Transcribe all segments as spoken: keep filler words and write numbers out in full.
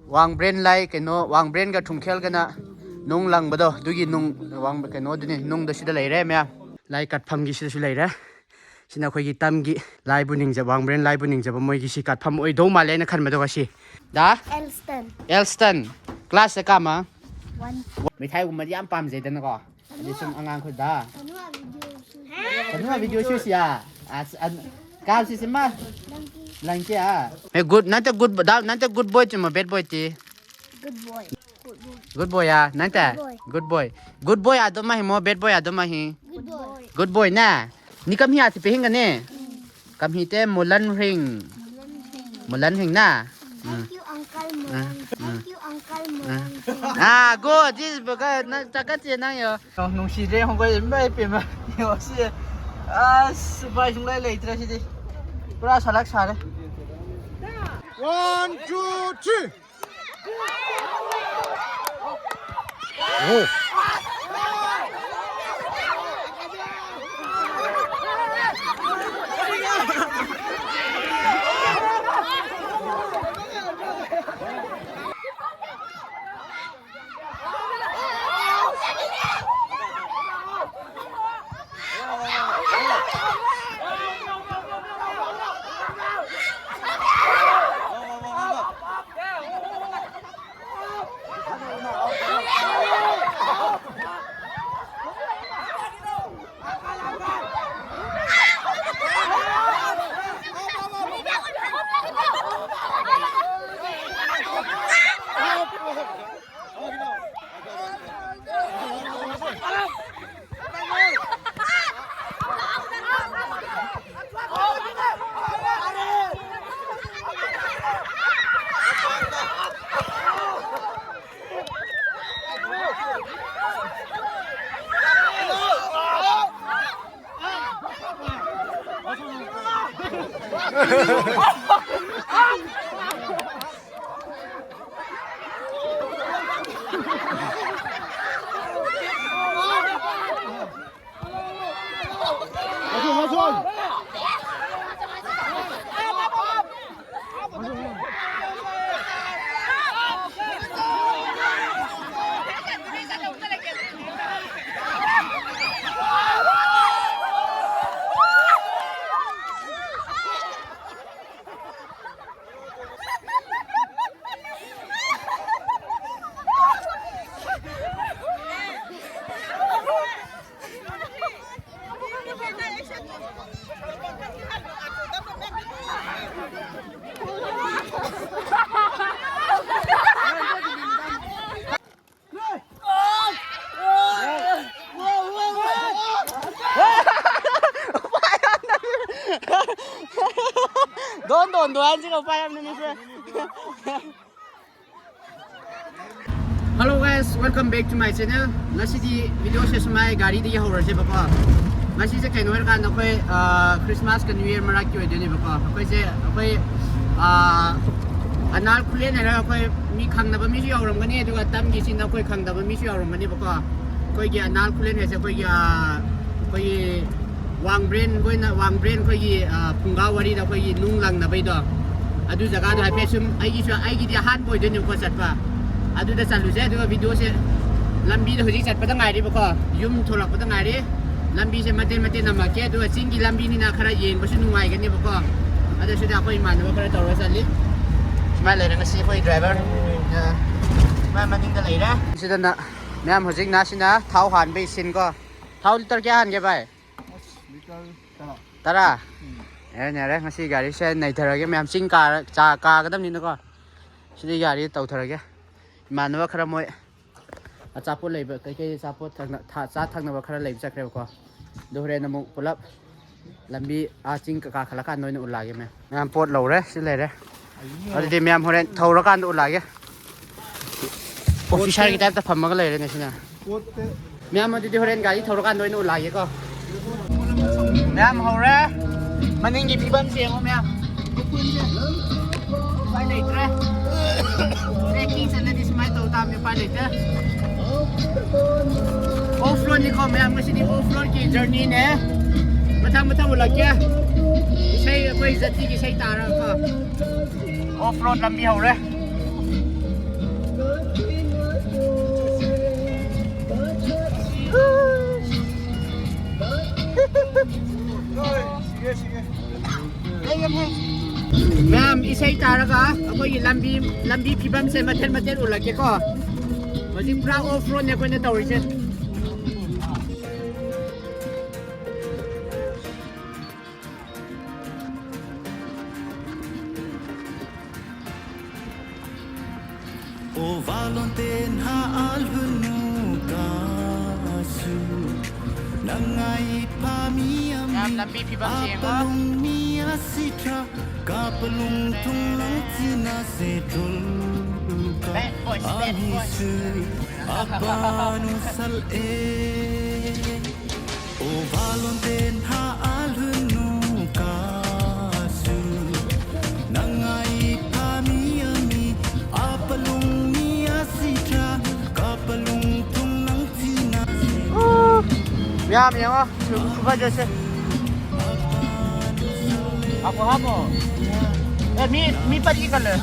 ꯋꯥꯡꯕ꯭ꯔꯦꯟ ꯂꯥꯏ, ꯀꯩꯅꯣ, ꯋꯥꯡꯕ꯭ꯔꯦꯟꯒ ꯊꯨꯡꯈꯦꯜꯒꯅ ꯅꯨꯡ ꯂꯪꯕꯗꯣ, ꯑꯗꯨꯒꯤ ꯅꯨꯡ, ꯋꯥꯡ-, ꯀꯩꯅꯣꯗꯨꯅꯤ, ꯅꯨꯡꯗꯣ ꯁꯤꯗ ꯂꯩꯔꯦ ꯃꯌꯥꯝ꯫ ꯂꯥꯏ ꯀꯠꯐꯝꯒꯤ ꯁꯤꯗꯁꯨ ꯂꯩꯔꯦ꯫ ꯁꯤꯅ ꯑꯩꯈꯣꯏꯒꯤ ꯇꯝꯒꯤ ꯂꯥꯏꯕꯨ ꯅꯤꯡꯖꯕ, ꯋꯥꯡꯕ꯭ꯔꯦꯟ ꯂꯥꯏꯕꯨ ꯅꯤꯡꯖꯕ ꯃꯣꯏꯒꯤ ꯁꯤ ꯀꯠꯐꯝ ꯑꯣꯏꯗꯧ ꯃꯥꯜꯂꯦ ꯑꯩꯅ ꯈꯟꯕꯗꯣ ꯉꯁꯤ꯫ ꯗꯥ ꯑꯦꯜꯁꯇꯟ꯫ ꯑꯦꯜꯁꯇꯟ꯫ ꯀ꯭ꯂꯥꯁꯁꯦ ꯀꯥꯃ? ꯋꯥꯟ꯫ ꯃꯤꯊꯥꯏꯒꯨꯝꯕꯗꯤ ꯌꯥꯝ ꯄꯥꯝꯖꯩꯗꯅꯀꯣ꯫ ꯑꯗꯨ ꯁꯨꯝ ꯑꯉꯥꯡꯈꯣꯏꯗ꯫ ꯀꯩꯅꯣ ꯚꯤꯗꯤꯑꯣ ꯁꯨꯁꯤꯌꯥ꯫ ꯑꯁ, ꯑꯟ-, ꯀꯥꯁꯤꯁꯤꯃ꯫ ꯂꯪꯀꯤꯌꯥ꯫ ꯍꯦ, ꯒꯨꯗ, ꯅꯠꯇꯦ, ꯒꯨꯗ ꯕ-, ꯗꯥ, ꯅꯠꯇꯦ, ꯒꯨꯗ ꯕꯣꯏ ꯆꯨꯝꯃ, ꯕꯦꯗ ꯕꯣꯏ ꯇꯤ꯫ ꯒꯨꯗ ꯕꯣꯏ꯫ ꯒꯨꯗ ꯕꯣꯏ꯫ ꯒꯨꯗ ꯕꯣꯏ ꯌꯥ, ꯅꯪ ꯇ? ꯒꯨꯗ ꯕꯣꯏ꯫ ꯒꯨꯗ ꯕꯣꯏ꯫ ꯒꯨꯗ ꯕꯣꯏ ꯑꯗꯨꯝ ꯍꯤ ꯃꯣ, ꯕꯦꯗ ꯕꯣꯏ ꯑꯗꯨꯝ ꯍꯤ꯫ ꯒꯨꯗ ꯕꯣꯏ꯫ ꯒꯨꯗ ꯕꯣꯏ ꯅ? ꯅꯤ ꯀꯝ ꯍꯤ ꯑꯥ ꯊꯤ ꯄꯦ ꯍꯤꯡꯒꯅꯤ? ꯀꯝ ꯍꯤ ꯇꯦ ꯃꯨꯂꯟ ꯍꯤꯡ꯫ ꯃꯨꯂꯟ ꯍꯤꯡ ꯅ? ꯎꯝ꯫ Thank you, uncle ꯎꯝ, ꯃꯨꯂꯟ꯫ ꯎꯝ꯫ Thank you, uncle ꯎꯝ꯫ ꯃꯨꯂꯟ꯫ ꯑꯥ, ꯒꯣ, ꯖꯤꯁ ꯕꯒ ꯅꯪ ꯆꯥꯀꯠꯁꯦ ꯅꯪ ꯌꯣ꯫ ꯅꯨꯡꯁꯤꯗ꯭ꯔꯦ ꯍꯣꯡꯒꯣꯏ ꯏꯃꯥ ꯏꯄꯦꯝꯃ꯫ ꯌꯣ, ꯁꯤ ꯑꯁ ꯎꯄꯥꯏ ꯁꯨꯡꯂꯩ ꯂꯩꯇ꯭ꯔꯦ ꯁꯤꯗꯤ꯫ ꯄꯨꯔꯥ ꯁꯂꯛ ꯁꯥꯔꯦ꯫ One, two, three. Hello guys, welcome back to my channel. ꯉꯁꯤꯗꯤ video ꯁꯦ ꯁꯨꯃꯥꯏ ꯒꯥꯔꯤꯗꯒꯤ ꯍꯧꯔꯁꯦꯕꯀꯣ꯫ ꯉꯁꯤꯁꯦ ꯀꯩꯅꯣ ꯍꯥꯏꯔꯀꯥꯟꯗ ꯑꯩꯈꯣꯏ, ꯑ, Christmas ꯀ New Year ꯃꯔꯛꯀꯤ ꯑꯣꯏꯗꯣꯏꯅꯦꯕꯀꯣ꯫ ꯑꯩꯈꯣꯏꯁꯦ, ꯑꯩꯈꯣꯏ, ꯑ, ꯑꯅꯥꯜ ꯈꯨꯂꯦꯟ ꯍꯥꯏꯔꯒ ꯑꯩꯈꯣꯏ ꯃꯤ ꯈꯪꯅꯕ ꯃꯤꯁꯨ ꯌꯥꯎꯔꯝꯒꯅꯤ, ꯑꯗꯨꯒ ꯇꯝꯒꯤꯁꯤꯅ ꯑꯩꯈꯣꯏ ꯈꯪꯗꯕ ꯃꯤꯁꯨ ꯌꯥꯎꯔꯝꯒꯅꯦꯕꯀꯣ꯫ ꯑꯩꯈꯣꯏꯒꯤ ꯑꯅꯥꯜ ꯈꯨꯂꯦꯟ ꯍꯥꯏꯁꯦ ꯑꯩꯈꯣꯏꯒꯤ, ꯑ, ꯑꯩꯈꯣꯏꯒꯤ ꯋꯥꯡꯕ꯭ꯔꯦꯟ ꯑꯩꯈꯣꯏꯅ, ꯋꯥꯡꯕ꯭ꯔꯦꯟ ꯑꯩꯈꯣꯏꯒꯤ, ꯑ, ꯐꯨꯡꯒꯥ ꯋꯥꯔꯤꯗ ꯑꯩꯈꯣꯏꯒꯤ ꯅꯨꯡ ꯂꯪꯅꯕꯩꯗꯣ, ꯑꯗꯨ ꯖꯒꯥꯗꯣ ꯍꯥꯏꯐꯦꯠ ꯁꯨꯝ ꯑꯩꯒꯤꯁꯨ, ꯑꯩꯒꯤꯗꯤ ꯑꯍꯥꯟꯕ ꯑꯣꯏꯗꯣꯏꯅꯦꯕꯀꯣ ꯆꯠꯄ꯫ ꯑꯗꯨꯗ ꯆꯠꯂꯨꯁꯦ, ꯑꯗꯨꯒ video ꯁꯦ ꯂꯝꯕꯤꯗ ꯍꯧꯖꯤꯛ ꯆꯠꯄꯗ ꯉꯥꯏꯔꯤꯕꯀꯣ, ꯌꯨꯝ ꯊꯣꯛꯂꯛꯄꯗ ꯉꯥꯏꯔꯤ꯫ ꯂꯝꯕꯤꯁꯦ ꯃꯇꯦꯛ ꯃꯇꯦꯛ ꯅꯝꯃꯛꯀꯦ, ꯑꯗꯨꯒ ꯆꯤꯡꯒꯤ ꯂꯝꯕꯤꯅꯤꯅ ꯈꯔ ꯌꯦꯡꯕꯁꯨ ꯅꯨꯡꯉꯥꯏꯒꯅꯦꯕꯀꯣ꯫ ꯑꯗꯨ ꯁꯤꯗ ꯑꯩꯈꯣꯏ ꯏꯃꯥꯟꯅꯕ ꯈꯔ ꯇꯧꯔꯒ ꯆꯠꯂꯤ꯫ ꯁꯨꯃꯥꯏꯅ ꯂꯩꯔꯦ ꯉꯁꯤ ꯑꯩꯈꯣꯏ driver꯫ ꯑ, ꯃꯥ ꯃꯅꯤꯡꯗ ꯂꯩꯔꯦ꯫ ꯁꯤꯗꯅ ꯃꯌꯥꯝ ꯍꯧꯖꯤꯛ ꯅꯥꯁꯤꯅ ꯊꯥꯎ ꯍꯥꯟꯕꯩ scene ꯀꯣ꯫ ꯊꯥꯎ litre ꯀꯌꯥ ꯍꯥꯟꯒꯦ ꯚꯥꯏ? ꯑꯁ, litre ꯇꯔꯥ꯫ ꯇꯔꯥ? ꯎꯝ꯫ ꯌꯥꯔꯦ, ꯌꯥꯔꯦ꯫ ꯉꯁꯤ ꯒꯥꯔꯤꯁꯦ ꯅꯩꯊꯔꯒꯦ ꯃꯌꯥꯝ, ꯆꯤꯡ ꯀꯥꯔ-, ꯆꯥ ꯀꯥꯒꯗꯕꯅꯤꯅꯀꯣ꯫ ꯁꯤꯗꯤ ꯒꯥꯔꯤ ꯇꯧꯊꯔꯒꯦ꯫ ꯏꯃꯥꯟꯅꯕ ꯈꯔ ꯃꯣꯏ ꯑꯆꯥꯄꯣꯠ ꯂꯩꯕ, ꯀꯩꯀꯩ ꯑꯆꯥꯄꯣꯠ ꯊꯛꯅ-, ꯊꯥ-, ꯆꯥ ꯊꯛꯅꯕ ꯈꯔ ꯂꯩꯕ ꯆꯠꯈ꯭ꯔꯦꯕꯀꯣ꯫ ꯑꯗꯨ ꯍꯣꯔꯦꯟ ꯑꯃꯨꯛ ꯄꯨꯂꯞ ꯂꯝꯕꯤ ꯑꯥ ꯆꯤꯡ ꯀꯥꯈꯠꯂꯀꯥꯟꯗ ꯑꯣꯏꯅ ꯎꯠꯂꯛꯑꯒꯦ ꯃꯌꯥꯝ꯫ ꯃꯌꯥꯝ ꯄꯣꯠ ꯂꯧꯔꯦ, ꯁꯤ ꯂꯩꯔꯦ꯫ ꯑꯗꯨꯗꯤ ꯃꯌꯥꯝ ꯍꯣꯔꯦꯟ ꯊꯧꯔꯀꯥꯟꯗ ꯎꯠꯂꯛꯑꯒꯦ꯫ Officer ꯒꯤ type ꯇ ꯐꯝꯃꯒ ꯂꯩꯔꯦꯅꯦ ꯁꯤꯅ꯫ ꯃꯌꯥꯝ, ꯑꯗꯨꯗꯤ ꯍꯣꯔꯦꯟ ꯒꯥꯔꯤ ꯊꯧꯔꯀꯥꯟꯗ ꯑꯣꯏꯅ ꯎꯠꯂꯛꯑꯒꯦꯀꯣ꯫ ꯃꯌꯥꯝ ꯍꯧꯔꯦ꯫ ꯃꯅꯤꯡꯒꯤ ꯐꯤꯕꯝꯁꯦ ꯌꯦꯡꯉꯣ ꯃꯌꯥꯝ꯫ ꯎꯄꯥꯏ ꯂꯩꯇ꯭ꯔꯦ꯫ Trekking ꯆꯠꯂꯗꯤ ꯁꯨꯃꯥꯏꯅ ꯇꯧ ꯇꯥꯕꯅꯤ, ꯎꯄꯥꯏ ꯂꯩꯇꯦ꯫ Off road ꯅꯤꯀꯣ ꯃꯌꯥꯝ, ꯉꯁꯤꯗꯤ off road ꯀꯤ journey ꯅꯦ꯫ ꯃꯊꯪ ꯃꯊꯪ ꯎꯠꯂꯛꯀꯦ꯫ ꯏꯁꯩ, ꯑꯩꯈꯣꯏ ꯖꯥꯇꯤꯒꯤ ꯏꯁꯩ ꯇꯥꯔꯒꯀꯣ꯫ Off road ꯂꯝꯕꯤ ꯍꯧꯔꯦ꯫ ꯃꯌꯥꯝ, ꯏꯁꯩ ꯇꯥꯔꯒ ꯑꯩꯈꯣꯏꯒꯤ ꯂꯝꯕꯤ, ꯂꯝꯕꯤ ꯐꯤꯕꯝꯁꯦ ꯃꯊꯦꯜ ꯃꯊꯦꯜ ꯎꯠꯂꯛꯀꯦꯀꯣ꯫ ꯍꯧꯖꯤꯛ ꯄꯨꯔꯥ off road ꯅꯦ ꯑꯩꯈꯣꯏꯅ ꯇꯧꯔꯤꯁꯦ꯫ O valonte na alhunu kasu. ꯌꯥꯝ ꯂꯝꯕꯤ ꯐꯤꯕꯝꯁꯦ ꯌꯦꯡꯉꯣ꯫ Bad boys, bad boys. ꯃꯌꯥꯝ ꯌꯦꯡꯉꯣ, ꯁꯨ-, ꯁꯨꯒꯥꯏ ꯖꯠꯁꯦ꯫ ꯍꯥꯞꯄꯣ, ꯍꯥꯞꯄꯣ꯫ ꯑꯦ, ꯃꯤ, ꯃꯤ ꯄꯔꯤ ꯀꯜꯂꯦ꯫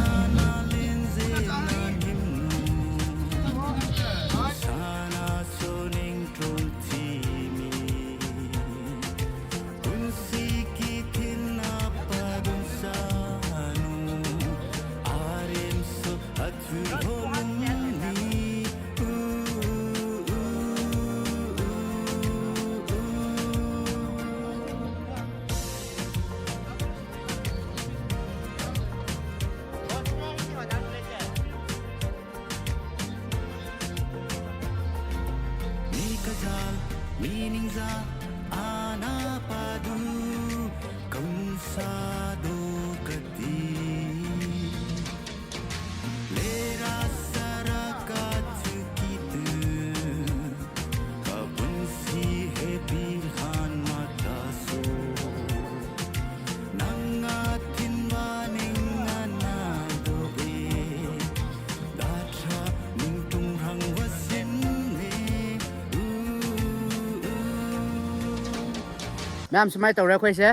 ꯃꯌꯥꯝ ꯁꯨꯃꯥꯏꯅ ꯇꯧꯔꯦ ꯑꯩꯈꯣꯏꯁꯦ꯫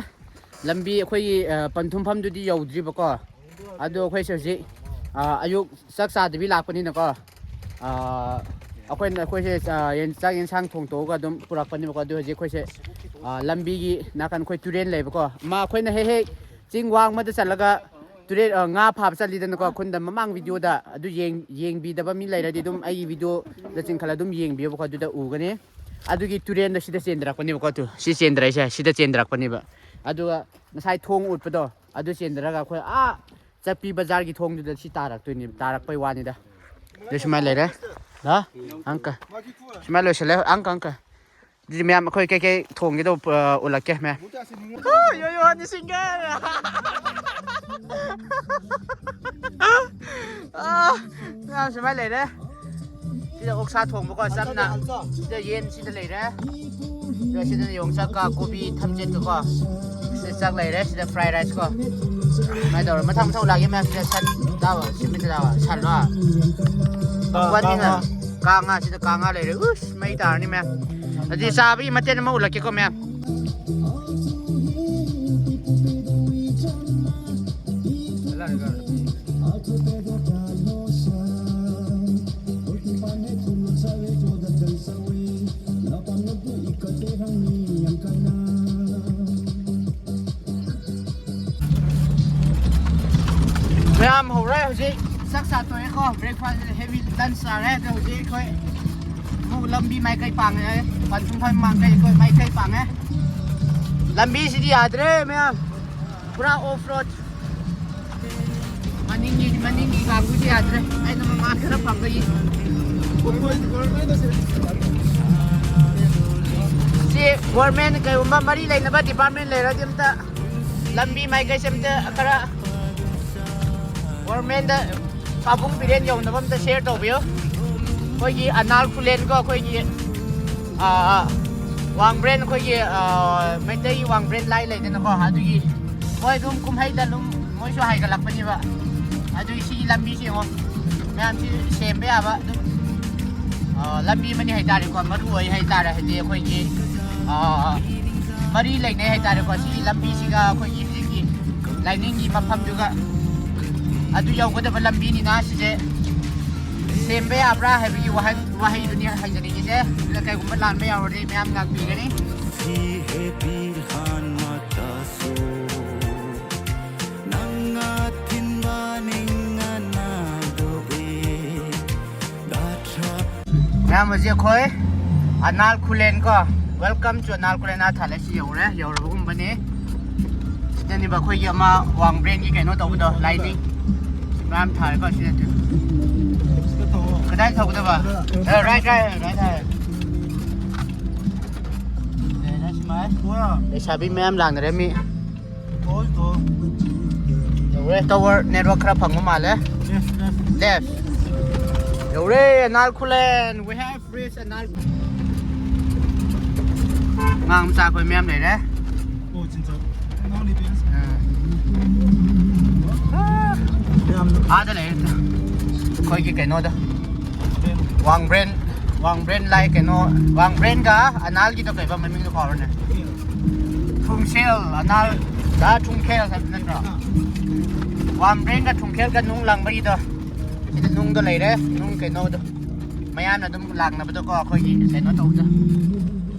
ꯂꯝꯕꯤ ꯑꯩꯈꯣꯏꯒꯤ, ꯑ, ꯄꯟꯊꯨꯡꯐꯝꯗꯨꯗꯤ ꯌꯧꯗ꯭ꯔꯤꯕꯀꯣ꯫ ꯑꯗꯣ ꯑꯩꯈꯣꯏꯁꯦ ꯍꯧꯖꯤꯛ, ꯑ, ꯑꯌꯨꯛ ꯆꯥꯛ ꯆꯥꯗꯕꯤ ꯂꯥꯛꯄꯅꯤꯅꯀꯣ꯫ ꯑ, ꯑꯩꯈꯣꯏꯅ, ꯑꯩꯈꯣꯏꯁꯦ, ꯑ, ꯌꯦꯟ-, ꯆꯥꯛ ꯌꯦꯟꯁꯥꯡ ꯊꯣꯡ ꯇꯣꯛꯑꯒ ꯑꯗꯨꯝ ꯄꯨꯔꯛꯄꯅꯦꯕꯀꯣ꯫ ꯑꯗꯨ ꯍꯧꯖꯤꯛ ꯑꯩꯈꯣꯏꯁꯦ, ꯑ, ꯂꯝꯕꯤꯒꯤ ꯅꯥꯀꯟ ꯑꯩꯈꯣꯏ ꯇꯨꯔꯦꯟ ꯂꯩꯕꯀꯣ꯫ ꯃꯥ ꯑꯩꯈꯣꯏꯅ ꯍꯦꯛ ꯍꯦꯛ ꯆꯤꯡ ꯋꯥꯡꯃꯗ ꯆꯠꯂꯒ ꯇꯨꯔꯦꯟ, ꯑ, ꯉꯥ ꯐꯥꯕ ꯆꯠꯂꯤꯗꯅꯀꯣ꯫ ꯈꯨꯟꯗ ꯃꯃꯥꯡ video ꯗ ꯑꯗꯨ ꯌꯦꯡ-, ꯌꯦꯡꯕꯤꯗꯕ ꯃꯤ ꯂꯩꯔꯗꯤ ꯑꯗꯨꯝ ꯑꯩꯒꯤ video ꯗ ꯆꯤꯡꯈꯠꯂ ꯑꯗꯨꯝ ꯌꯦꯡꯕꯤꯌꯣꯕꯀꯣ꯫ ꯑꯗꯨꯗ ꯎꯒꯅꯤ꯫ ꯑꯗꯨꯒꯤ ꯇꯨꯔꯦꯟꯗꯣ ꯁꯤꯗ ꯆꯦꯟꯊꯔꯛꯄꯅꯦꯕꯀꯣ꯫ ꯇꯨ, ꯁꯤ ꯆꯦꯟꯊꯔꯛꯏꯁꯦ, ꯁꯤꯗ ꯆꯦꯟꯊꯔꯛꯄꯅꯦꯕ꯫ ꯑꯗꯨꯒ ꯉꯁꯥꯏ ꯊꯣꯡ ꯎꯠꯄꯗꯣ, ꯑꯗꯨ ꯆꯦꯟꯊꯔꯒ ꯑꯩꯈꯣꯏ ꯑꯥ ꯆꯠꯄꯤ ꯕꯖꯥꯔꯒꯤ ꯊꯣꯡꯗꯨꯗ ꯁꯤ ꯇꯥꯔꯛꯇꯣꯏꯅꯦ, ꯇꯥꯔꯛꯄꯩ ꯋꯥꯅꯤꯗ꯫ ꯑꯗꯨ ꯁꯨꯃꯥꯏꯅ ꯂꯩꯔꯦ꯫ ꯍꯥ? ꯑꯪꯀ꯫ ꯁꯨꯃꯥꯏꯅ ꯂꯣꯏꯁꯤꯜꯂꯦ꯫ ꯑꯪꯀ, ꯑꯪꯀ꯫ ꯑꯗꯨꯗꯤ ꯃꯌꯥꯝ ꯑꯩꯈꯣꯏ ꯀꯩꯀꯩ ꯊꯣꯡꯒꯦꯗꯣ, ꯑ, ꯎꯠꯂꯛꯀꯦ ꯃꯌꯥꯝ꯫ ꯌꯣ, ꯌꯣ, ꯍꯣꯟꯅꯤ ꯁꯤꯡꯒꯔ꯫ ꯑ, ꯃꯌꯥꯝ ꯁꯨꯃꯥꯏꯅ ꯂꯩꯔꯦ꯫ ꯁꯤꯗ ꯑꯣꯛꯁꯥ ꯊꯣꯡꯕꯀꯣ, ꯆꯝꯅ꯫ ꯁꯤꯗ ꯌꯦꯟ ꯁꯤꯗ ꯂꯩꯔꯦ꯫ ꯑꯗꯣ ꯁꯤꯗꯅ ꯌꯣꯡꯆꯥꯛꯀ ꯀꯣꯕꯤ ꯊꯝꯆꯦꯠꯀꯀꯣ꯫ ꯁꯤꯗ ꯆꯥꯛ ꯂꯩꯔꯦ꯫ ꯁꯤꯗ fried rice ꯀꯣ꯫ ꯁꯨꯃꯥꯏꯅ ꯇꯧꯔ ꯃꯊꯪ ꯃꯊꯪ ꯂꯥꯛꯑꯒꯦ ꯃꯌꯥꯝ꯫ ꯁꯤꯗ ꯁꯟ ꯇꯥꯕ ꯁꯤꯃꯤꯠꯇ ꯇꯥꯕ ꯁꯟꯂꯣ꯫ ꯀꯥ-, ꯀꯥꯡꯕꯟꯅꯤꯅ꯫ ꯀꯥꯡꯉꯥ꯫ ꯀꯥꯡꯉꯥ ꯁꯤꯗ ꯀꯥꯡꯉꯥ ꯂꯩꯔꯦ꯫ ꯎꯁ ꯃꯩ ꯇꯥꯔꯅꯤ ꯃꯌꯥꯝ꯫ ꯑꯗꯨꯗꯤ ꯆꯥꯕꯒꯤ ꯃꯇꯦꯛ ꯑꯃ ꯎꯠꯂꯛꯀꯦꯀꯣ ꯃꯌꯥꯝ꯫ ꯃꯌꯥꯝ ꯍꯧꯔꯦ ꯍꯧꯖꯤꯛ꯫ ꯆꯥꯛ ꯆꯥ ꯇꯣꯛꯑꯦꯀꯣ, breakfast heavy lunch ꯆꯥꯔꯦ꯫ ꯑꯗꯣ ꯍꯧꯖꯤꯛ ꯑꯩꯈꯣꯏ ꯑꯃꯨꯛ ꯂꯝꯕꯤ ꯃꯥꯏꯀꯩ ꯄꯥꯡꯉꯦ꯫ ꯄꯟꯊꯨꯡꯐꯝ ꯃꯥꯏꯀꯩ ꯑꯩꯈꯣꯏ ꯃꯥꯏꯀꯩ ꯄꯥꯡꯉꯦ꯫ ꯂꯝꯕꯤꯁꯤꯗꯤ ꯌꯥꯗ꯭ꯔꯦ ꯃꯌꯥꯝ, ꯄꯨꯔꯥ off road꯫ ꯃꯅꯤꯡꯒꯤ, ꯃꯅꯤꯡꯒꯤ ꯀꯥꯡꯕꯨꯁꯤ ꯌꯥꯗ꯭ꯔꯦ꯫ ꯑꯩꯅ ꯃꯃꯥꯡ ꯈꯔ ꯄꯥꯡꯒꯩ꯫ ꯁꯤ government ꯀꯩꯒꯨꯝꯕ ꯃꯔꯤ ꯂꯩꯅꯕ department ꯂꯩꯔꯗꯤ ꯑꯝꯇ ꯂꯝꯕꯤ ꯃꯥꯏꯀꯩꯁꯦ ꯑꯝꯇ ꯈꯔ governmentꯗ ꯄꯥꯕꯨꯡ ꯕꯤꯔꯦꯟ ꯌꯧꯅꯕ ꯑꯝꯇ share ꯇꯧꯕꯤꯌꯨ꯫ ꯑꯩꯈꯣꯏꯒꯤ ꯑꯅꯥꯜ ꯈꯨꯂꯦꯟꯀꯣ, ꯑꯩꯈꯣꯏꯒꯤ, ꯑꯥ, ꯋꯥꯡꯕ꯭ꯔꯦꯟ, ꯑꯩꯈꯣꯏꯒꯤ, ꯑꯥ, ꯃꯩꯇꯩꯒꯤ ꯋꯥꯡꯕ꯭ꯔꯦꯟ ꯂꯥꯏ ꯂꯩꯗꯅꯀꯣ, ꯑꯗꯨꯒꯤ ꯃꯣꯏ ꯑꯗꯨꯝ ꯀꯨꯝꯍꯩꯗ ꯑꯗꯨꯝ ꯃꯣꯏꯁꯨ ꯍꯥꯏꯒꯠꯂꯛꯄꯅꯦꯕ꯫ ꯑꯗꯨꯒꯤ ꯁꯤꯒꯤ ꯂꯝꯕꯤꯁꯦ ꯌꯦꯡꯉꯣ, ꯃꯌꯥꯝꯁꯤ ꯁꯦꯝꯕ ꯌꯥꯕ ꯑꯗꯨꯝ, ꯑꯥ, ꯂꯝꯕꯤ ꯑꯃꯅꯤ ꯍꯥꯏꯇꯥꯔꯦꯀꯣ, ꯃꯔꯨ ꯑꯣꯏ ꯍꯥꯏꯇꯥꯔꯦ꯫ ꯍꯥꯏꯗꯤ ꯑꯩꯈꯣꯏꯒꯤ, ꯑꯥ, ꯃꯔꯤ ꯂꯩꯅꯩ ꯍꯥꯏꯇꯥꯔꯦꯀꯣ꯫ ꯁꯤꯒꯤ ꯂꯝꯕꯤꯁꯤꯒ ꯑꯩꯈꯣꯏꯒꯤ ꯍꯧꯖꯤꯛꯀꯤ ꯂꯥꯏꯅꯤꯡꯒꯤ ꯃꯐꯝꯗꯨꯒ ꯑꯗꯨ ꯌꯧꯒꯗꯕ ꯂꯝꯕꯤꯅꯤꯅ ꯁꯤꯁꯦ ꯁꯦꯝꯕ ꯌꯥꯕ꯭ꯔꯥ ꯍꯥꯏꯕꯒꯤ ꯋꯥꯍꯪ, ꯋꯥꯍꯩꯗꯨꯅꯤ ꯍꯥꯏꯖꯅꯤꯡꯉꯤꯁꯦ꯫ ꯑꯗꯨꯅ ꯀꯩꯒꯨꯝꯕ ꯂꯥꯟꯕ ꯌꯥꯎꯔꯗꯤ ꯃꯌꯥꯝ ꯉꯥꯛꯄꯤꯒꯅꯤ꯫ ꯅꯪꯅ ꯊꯤꯟꯕ ꯅꯤꯡꯉꯅꯥꯗꯣꯛꯏ꯫ ꯃꯌꯥꯝ ꯍꯧꯖꯤꯛ ꯑꯩꯈꯣꯏ ꯑꯅꯥꯜ ꯈꯨꯂꯦꯟ ꯀꯣ, welcome to ꯑꯅꯥꯜ ꯈꯨꯂꯦꯟ ꯑꯥ ꯊꯥꯂꯦ꯫ ꯁꯤ ꯌꯧꯔꯦ, ꯌꯧꯔꯕꯒꯨꯝꯕꯅꯤ꯫ ꯁꯤꯗꯅꯦꯕ ꯑꯩꯈꯣꯏꯒꯤ ꯑꯃ ꯋꯥꯡꯕ꯭ꯔꯦꯟꯒꯤ ꯀꯩꯅꯣ ꯇꯧꯕꯗꯣ, ꯂꯥꯏꯅꯤꯡ꯫ ꯃꯌꯥꯝ ꯊꯥꯔꯦꯀꯣ ꯁꯤꯗ꯫ ꯀꯗꯥꯏ ꯊꯧꯒꯗꯕ? ꯑꯦ, right, right, right, right꯫ ꯂꯩꯁꯥꯕꯤ ꯃꯌꯥꯝ ꯂꯥꯡꯅꯔꯝꯃꯤ꯫ ꯌꯧꯔꯦ꯫ ꯇꯋꯔ ꯅꯦꯠꯋꯥꯛ ꯈꯔ ꯐꯪꯕ ꯃꯥꯜꯂꯦ꯫ ꯂꯦꯐ꯫ ꯌꯧꯔꯦ꯫ ꯑꯅꯥꯜ ꯈꯨꯂꯦꯟ꯫ We have reached Anal. ꯑꯉꯥꯡ ꯃꯆꯥ ꯑꯩꯈꯣꯏ ꯃꯌꯥꯝ ꯂꯩꯔꯦ꯫ ꯑꯥꯗ ꯂꯩꯔꯦ꯫ ꯑꯩꯈꯣꯏꯒꯤ ꯀꯩꯅꯣꯗ꯫ ꯋꯥꯡꯕ꯭ꯔꯦꯟ꯫ ꯋꯥꯡꯕ꯭ꯔꯦꯟ ꯂꯥꯏ ꯀꯩꯅꯣ꯫ ꯋꯥꯡꯕ꯭ꯔꯦꯟꯒ ꯑꯅꯥꯜꯒꯤꯗꯣ ꯀꯩꯕ ꯃꯃꯤꯡꯗꯣ ꯀꯥꯎꯔꯅꯦ꯫ ꯊꯨꯡꯁꯦꯜ꯫ ꯑꯅꯥꯜ꯫ ꯗꯥ ꯊꯨꯡꯈꯦꯜ ꯍꯥꯏꯕ ꯅꯠꯇ꯭ꯔꯣ? ꯋꯥꯡꯕ꯭ꯔꯦꯟꯒ ꯊꯨꯡꯈꯦꯜꯒ ꯅꯨꯡ ꯂꯪꯕꯒꯤꯗꯣ꯫ ꯁꯤꯗ ꯅꯨꯡꯗꯣ ꯂꯩꯔꯦ꯫ ꯅꯨꯡ ꯀꯩꯅꯣꯗꯣ꯫ ꯃꯌꯥꯝꯅ ꯑꯗꯨꯝ ꯂꯥꯛꯅꯕꯗꯣꯀꯣ, ꯑꯩꯈꯣꯏꯒꯤ ꯀꯩꯅꯣ ꯇꯧꯕꯗ꯫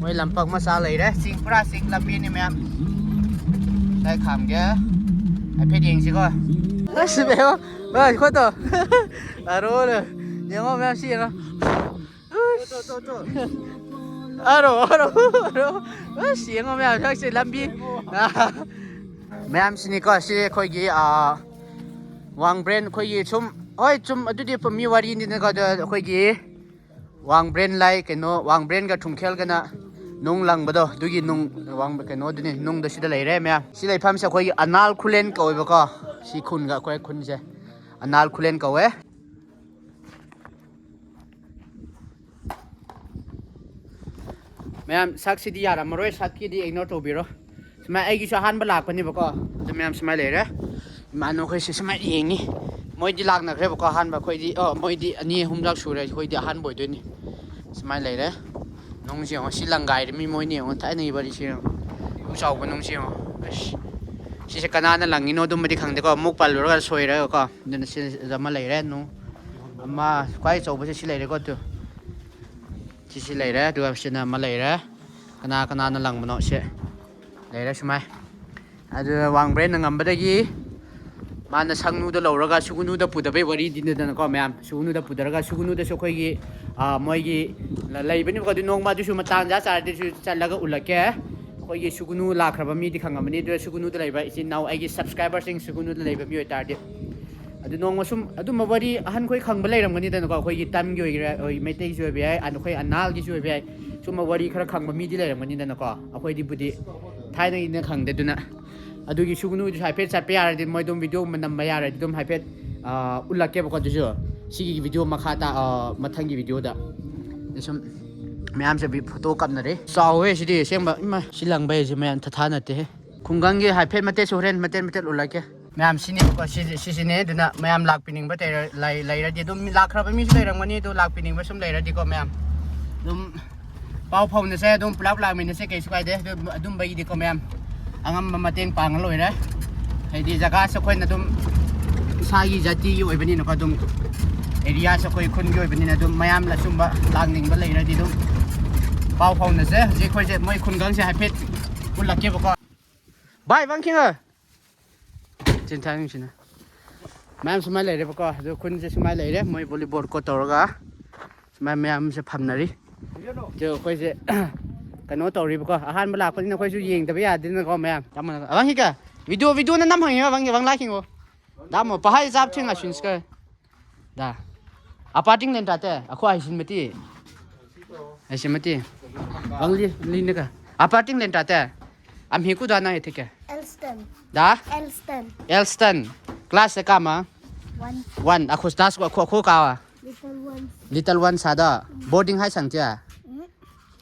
ꯃꯣꯏ ꯂꯝꯄꯥꯛ ꯃꯆꯥ ꯂꯩꯔꯦ꯫ ꯆꯤꯡ ꯄꯨꯔꯥ ꯆꯤꯡ ꯂꯝꯕꯤꯅꯤ ꯃꯌꯥꯝ꯫ ꯁꯥꯏ ꯈꯥꯝꯒꯦ꯫ ꯍꯥꯏꯐꯦꯠ ꯌꯦꯡꯁꯤꯀꯣ꯫ ꯑꯁ ꯕꯦꯝꯃ꯫ ꯑꯁ ꯈꯣꯠꯇꯣ꯫ ꯑꯔꯣ꯫ ꯌꯦꯡꯉꯣ ꯃꯌꯥꯝ ꯁꯤ ꯌꯦꯡꯉꯣ꯫ ꯑꯔꯣ ꯑꯔꯣ꯫ ꯑꯔꯣ꯫ ꯑꯁ ꯌꯦꯡꯉꯣ ꯃꯌꯥꯝ ꯁꯛꯁꯦ ꯂꯝꯕꯤ꯫ ꯃꯌꯥꯝꯁꯤꯅꯤꯀꯣ ꯁꯤ ꯑꯩꯈꯣꯏꯒꯤ ꯋꯥꯡꯕ꯭ꯔꯦꯟ ꯑꯩꯈꯣꯏꯒꯤ ꯁꯨꯝ꯫ ꯍꯣꯏ ꯆꯨꯝ ꯑꯗꯨꯗꯤ ꯃꯤ ꯋꯥꯔꯤꯅꯤꯅꯀꯣ꯫ ꯑꯗꯣ ꯑꯩꯈꯣꯏꯒꯤ ꯋꯥꯡꯕ꯭ꯔꯦꯟ ꯂꯥꯏ ꯀꯩꯅꯣ ꯋꯥꯡꯕ꯭ꯔꯦꯟꯒ ꯊꯨꯡꯈꯦꯜꯒꯅ ꯅꯨꯡ ꯂꯪꯕꯗꯣ ꯑꯗꯨꯒꯤ ꯅꯨꯡ꯫ ꯀꯩꯅꯣꯗꯨꯅꯤ ꯅꯨꯡꯗꯣ ꯁꯤꯗ ꯂꯩꯔꯦ ꯃꯌꯥꯝ꯫ ꯁꯤ ꯂꯩꯐꯝꯁꯦ ꯑꯩꯈꯣꯏꯒꯤ ꯑꯅꯥꯜ ꯈꯨꯂꯦꯟ ꯀꯧꯋꯦꯕꯀꯣ꯫ ꯁꯤ ꯈꯨꯟꯒ ꯑꯩꯈꯣꯏ ꯈꯨꯟꯁꯦ ꯑꯅꯥꯜ ꯈꯨꯂꯦꯟ ꯀꯧꯋꯦ꯫ ꯃꯌꯥꯝ ꯁꯛꯁꯤꯗꯤ ꯌꯥꯔꯝꯃꯔꯣꯏ꯫ ꯁꯛꯀꯤꯗꯤ ꯏꯒꯅꯣꯔ ꯇꯧꯕꯤꯔꯣ꯫ ꯁꯨꯃꯥꯏꯅ ꯑꯩꯒꯤꯁꯨ ꯑꯍꯥꯟꯕ ꯂꯥꯛꯄꯅꯦꯕꯀꯣ꯫ ꯑꯗꯨ ꯃꯌꯥꯝ ꯁꯨꯃꯥꯏꯅ ꯂꯩꯔꯦ꯫ ꯏꯃꯥꯟꯅꯕꯈꯣꯏꯁꯦ ꯁꯨꯃꯥꯏꯅ ꯌꯦꯡꯉꯤ꯫ ꯃꯣꯏꯗꯤ ꯂꯥꯛꯅꯈ꯭ꯔꯦꯕꯀꯣ ꯑꯍꯥꯟꯕ꯫ ꯑꯩꯈꯣꯏꯗꯤ ꯑꯣ ꯃꯣꯏꯗꯤ ꯑꯅꯤ ꯑꯍꯨꯝꯂꯛ ꯁꯨꯔꯦ꯫ ꯑꯩꯈꯣꯏꯗꯤ ꯑꯍꯥꯟꯕ ꯑꯣꯏꯗꯣꯏꯅꯤ꯫ ꯁꯨꯃꯥꯏꯅ ꯂꯩꯔꯦ꯫ ꯅꯨꯡꯁꯤ ꯌꯦꯡꯉꯣ꯫ ꯁꯤ ꯂꯪꯒꯥꯏꯔꯦ ꯃꯤ ꯃꯣꯏꯅ ꯌꯦꯡꯉꯣ꯫ ꯊꯥꯏꯅꯒꯤ ꯋꯥꯔꯤꯁꯤ ꯌꯦꯡꯉꯣ꯫ ꯏ ꯆꯥꯎꯕ ꯅꯨꯡꯁꯤ ꯌꯦꯡꯉꯣ꯫ ꯑꯁ꯫ ꯁꯤꯁꯦ ꯀꯅꯥꯅ ꯂꯪꯉꯤꯅꯣ ꯑꯗꯨꯝꯕꯗꯤ ꯈꯪꯗꯦꯀꯣ꯫ ꯑꯃꯨꯛ ꯄꯜꯂꯨꯔꯒ ꯁꯣꯏꯔꯒꯀꯣ꯫ ꯑꯗꯨꯅ ꯁꯤ ꯑꯃ ꯂꯩꯔꯦ꯫ ꯅꯨꯡ ꯑꯃ ꯈ꯭ꯋꯥꯏ ꯑꯆꯧꯕꯁꯦ ꯁꯤ ꯂꯩꯔꯦꯀꯣ꯫ ꯑꯗꯨ ꯁꯤꯁꯤ ꯂꯩꯔꯦ꯫ ꯑꯗꯨꯒ ꯁꯤꯅ ꯑꯃ ꯂꯩꯔꯦ꯫ ꯀꯅꯥ ꯀꯅꯥꯅ ꯂꯪꯕꯅꯣ ꯁꯦ꯫ ꯂꯩꯔꯦ ꯁꯨꯃꯥꯏ꯫ ꯑꯗꯨ ꯋꯥꯡꯕ꯭ꯔꯦꯟꯅ ꯉꯝꯕꯗꯒꯤ ꯃꯥꯅ ꯁꯪꯅꯨꯗ ꯂꯧꯔꯒ ꯁꯨꯒꯨꯅꯨꯗ ꯄꯨꯗꯕꯩ ꯋꯥꯔꯤꯗꯤꯅꯗꯅꯀꯣ ꯃꯌꯥꯝ꯫ ꯁꯨꯒꯨꯅꯨꯗ ꯄꯨꯗꯔꯒ ꯁꯨꯒꯨꯅꯨꯗꯁꯨ ꯑꯩꯈꯣꯏꯒꯤ ꯃꯣꯏꯒꯤ ꯂꯩꯕꯅꯦꯕꯀꯣ꯫ ꯑꯗꯨ ꯅꯣꯡꯃ ꯑꯗꯨꯁꯨ ꯃꯇꯥꯡ ꯆꯥ ꯆꯥꯔꯗꯤ ꯑꯗꯨꯁꯨ ꯆꯠꯂꯒ ꯎꯠꯂꯛꯀꯦ꯫ ꯑꯩꯈꯣꯏꯒꯤ ꯁꯨꯒꯨꯅꯨ ꯂꯥꯛꯈ꯭ꯔꯕ ꯃꯤꯗꯤ ꯈꯪꯉꯝꯃꯅꯤ꯫ ꯑꯗꯨ ꯁꯨꯒꯨꯅꯨꯗ ꯂꯩꯕ ꯏꯆꯤꯟ ꯏꯅꯥꯎ ꯑꯩꯒꯤ ꯁꯕꯁꯀ꯭ꯔꯥꯏꯕꯔꯁꯤꯡ ꯁꯨꯒꯨꯅꯨꯗ ꯂꯩꯕ ꯃꯤ ꯑꯣꯏꯇꯥꯔꯗꯤ꯫ ꯑꯗꯨ ꯅꯣꯡꯃ ꯁꯨꯝ ꯑꯗꯨꯝꯕ ꯋꯥꯔꯤ ꯑꯍꯟꯈꯣꯏ ꯈꯪꯕ ꯂꯩꯔꯝꯒꯅꯤꯗꯅꯀꯣ꯫ ꯑꯩꯈꯣꯏꯒꯤ ꯇꯝꯒꯤ ꯑꯣꯏꯒꯦꯔꯥ ꯑꯩꯈꯣꯏ ꯃꯩꯇꯩꯒꯤꯁꯨ ꯑꯣꯏꯕ ꯌꯥꯏ꯫ ꯑꯗ ꯑꯩꯈꯣꯏ ꯑꯅꯥꯜꯒꯤꯁꯨ ꯑꯣꯏꯕ ꯌꯥꯏ꯫ ꯁꯨꯝꯕ ꯋꯥꯔꯤ ꯈꯔ ꯈꯪꯕ ꯃꯤꯗꯤ ꯂꯩꯔꯝꯒꯅꯤꯗꯅꯀꯣ, ꯑꯩꯈꯣꯏꯗꯤꯕꯨꯗꯤ ꯊꯥꯏꯅꯒꯤꯅ ꯈꯪꯗꯦ꯫ ꯑꯗꯨꯅ ꯑꯗꯨꯒꯤ ꯁꯨꯒꯅꯨꯗꯨꯁꯨ ꯍꯥꯏꯐꯦꯠ ꯆꯠꯄ ꯌꯥꯔꯗꯤ, ꯃꯣꯏ ꯑꯗꯨꯝ ꯚꯤꯗꯤꯑꯣꯒꯨꯝꯕ ꯅꯝꯕ ꯌꯥꯔꯗꯤ ꯑꯗꯨꯝ ꯍꯥꯏꯐꯦꯠ, ꯑ, ꯎꯠꯂꯛꯀꯦꯕꯀꯣ꯫ ꯑꯗꯨꯁꯨ ꯁꯤꯒꯤ ꯚꯤꯗꯤꯑꯣ ꯃꯈꯥ ꯇꯥ-, ꯑ, ꯃꯊꯪꯒꯤ ꯚꯤꯗꯤꯑꯣꯗ꯫ ꯑꯗ ꯁꯨꯝ ꯃꯌꯥꯝꯁꯦ ꯚꯤ-, ꯐꯣꯇꯣ ꯀꯥꯞꯅꯔꯤ꯫ ꯆꯥꯎꯋꯦ ꯁꯤꯗꯤ ꯑꯁꯦꯡꯕ꯫ ꯏꯃꯥ, ꯁꯤ ꯂꯪꯕ ꯍꯥꯏꯁꯦ ꯃꯌꯥꯝ ꯊꯥꯊꯥ ꯅꯠꯇꯦꯍꯦ꯫ ꯈꯨꯡꯒꯪꯒꯤ ꯍꯥꯏꯐꯦꯠ ꯃꯇꯦꯛꯁꯨ ꯍꯣꯔꯦꯟ ꯃꯇꯦꯛ ꯃꯇꯦꯛ ꯎꯠꯂꯛꯀꯦ꯫ ꯃꯌꯥꯝ ꯁꯤꯅꯦꯕꯀꯣ, ꯁꯤꯁꯦ, ꯁꯤꯁꯤꯅꯦ꯫ ꯑꯗꯨꯅ ꯃꯌꯥꯝ ꯂꯥꯛꯄꯤꯅꯤꯡꯕ ꯇꯩꯔ-, ꯂꯩ-, ꯂꯩꯔꯗꯤ ꯑꯗꯨꯝ, ꯃꯤ ꯂꯥꯛꯈ꯭ꯔꯕ ꯃꯤꯁꯨ ꯂꯩꯔꯝꯒꯅꯤ, ꯑꯗꯨ ꯂꯥꯛꯄꯤꯅꯤꯡꯕ ꯁꯨꯝ ꯂꯩꯔꯗꯤꯀꯣ ꯃꯌꯥꯝ ꯑꯗꯨꯝ ꯄꯥꯎ ꯐꯥꯎꯅꯁꯦ, ꯑꯗꯨꯝ ꯄꯨꯂꯞ ꯂꯥꯛꯃꯤꯟꯅꯁꯦ, ꯀꯩꯁꯨ ꯀꯥꯏꯗꯦ꯫ ꯑꯗꯨꯝ, ꯑꯗꯨꯝꯕꯒꯤꯗꯤꯀꯣ ꯃꯌꯥꯝ ꯑꯉꯝꯕ ꯃꯇꯦꯡ ꯄꯥꯡꯉ ꯂꯣꯏꯔꯦ꯫ ꯍꯥꯏꯗꯤ ꯖꯒꯥꯁꯦ ꯑꯩꯈꯣꯏꯅ ꯑꯗꯨꯝ ꯏꯁꯥꯒꯤ ꯖꯥꯇꯤꯒꯤ ꯑꯣꯏꯕꯅꯤꯅꯀꯣ, ꯑꯗꯨꯝ ꯑꯦꯔꯤꯌꯥꯁꯦ ꯑꯩꯈꯣꯏ ꯈꯨꯟꯒꯤ ꯑꯣꯏꯕꯅꯤꯅ ꯑꯗꯨꯝ ꯃꯌꯥꯝꯅ ꯑꯁꯨꯝꯕ ꯂꯥꯛꯅꯤꯡꯕ ꯂꯩꯔꯗꯤ ꯑꯗꯨꯝ ꯄꯥꯎ ꯐꯥꯎꯅꯁꯦ꯫ ꯍꯧꯖꯤꯛ ꯑꯩꯈꯣꯏꯁꯦ ꯃꯣꯏ ꯈꯨꯡꯒꯪꯁꯦ ꯍꯥꯏꯐꯦꯠ ꯎꯠꯂꯛꯀꯦꯕꯀꯣ꯫ ꯚꯥꯏ, ꯋꯥꯡꯈꯤꯡ ꯍꯣꯏ꯫ ꯆꯤꯟꯊꯥꯡꯁꯤꯅ ꯃꯌꯥꯝ ꯁꯨꯃꯥꯏꯅ ꯂꯩꯔꯦꯕꯀꯣ꯫ ꯑꯗꯨ ꯈꯨꯟꯁꯦ ꯁꯨꯃꯥꯏꯅ ꯂꯩꯔꯦ꯫ ꯃꯣꯏ ꯚꯣꯂꯤꯕꯣꯜ ꯀꯣꯠ ꯇꯧꯔꯒ ꯁꯨꯃꯥꯏꯅ ꯃꯌꯥꯝꯁꯦ ꯐꯝꯅꯔꯤ꯫ ꯑꯗꯨ ꯑꯩꯈꯣꯏꯁꯦ ꯀꯩꯅꯣ ꯇꯧꯔꯤꯕꯀꯣ꯫ ꯑꯍꯥꯟꯕ ꯂꯥꯛꯄꯅꯤꯅ ꯑꯩꯈꯣꯏꯁꯨ ꯌꯦꯡꯗꯕ ꯌꯥꯗꯦꯗꯅꯀꯣ ꯃꯌꯥꯝ꯫ ꯆꯞ ꯃꯥꯟꯅꯅ꯫ ꯑꯕꯪ ꯍꯤꯀ ꯚꯤꯗꯤꯑꯣ, ꯚꯤꯗꯤꯑꯣꯅ ꯅꯝ ꯍꯪꯉꯤꯕ ꯑꯕꯪꯒꯤ, ꯑꯕꯪ ꯂꯥꯛꯈꯤꯉꯣ꯫ ꯗꯥꯃꯣ ꯄꯍꯥꯏ ꯆꯥꯞ ꯊꯦꯡꯅ ꯁꯤꯟꯁꯀ꯫ ꯗꯥ꯫ ꯑꯄꯥꯔꯇꯤꯡ ꯂꯦꯟ ꯇꯥꯇꯦ, ꯑꯩꯈꯣꯏ ꯍꯩꯁꯤꯟꯕꯇꯤ꯫ ꯍꯩꯁꯤꯟꯕꯇꯤ꯫ ꯕꯪꯂꯤ, ꯂꯤꯅꯒ꯫ ꯑꯄꯥꯔꯇꯤꯡ ꯂꯦꯟ ꯇꯥꯇꯦ꯫ ꯑꯝꯍꯤ ꯀꯨꯗꯥ ꯅꯪ ꯍꯦ ꯊꯦꯛꯀꯦ꯫ Elston. ꯗꯥ? Elston. Elston. Class ꯁꯦ ꯀꯥꯃ? One. One. ꯑꯈꯣꯏ class ꯀꯣ, ꯑꯈꯣꯏ, ꯑꯈꯣꯏ ꯀꯥꯋꯥ? Little one. Little one ꯁꯥꯗ? Boarding ꯍꯥꯏ ꯁꯪꯇꯤꯌꯥ? Mm.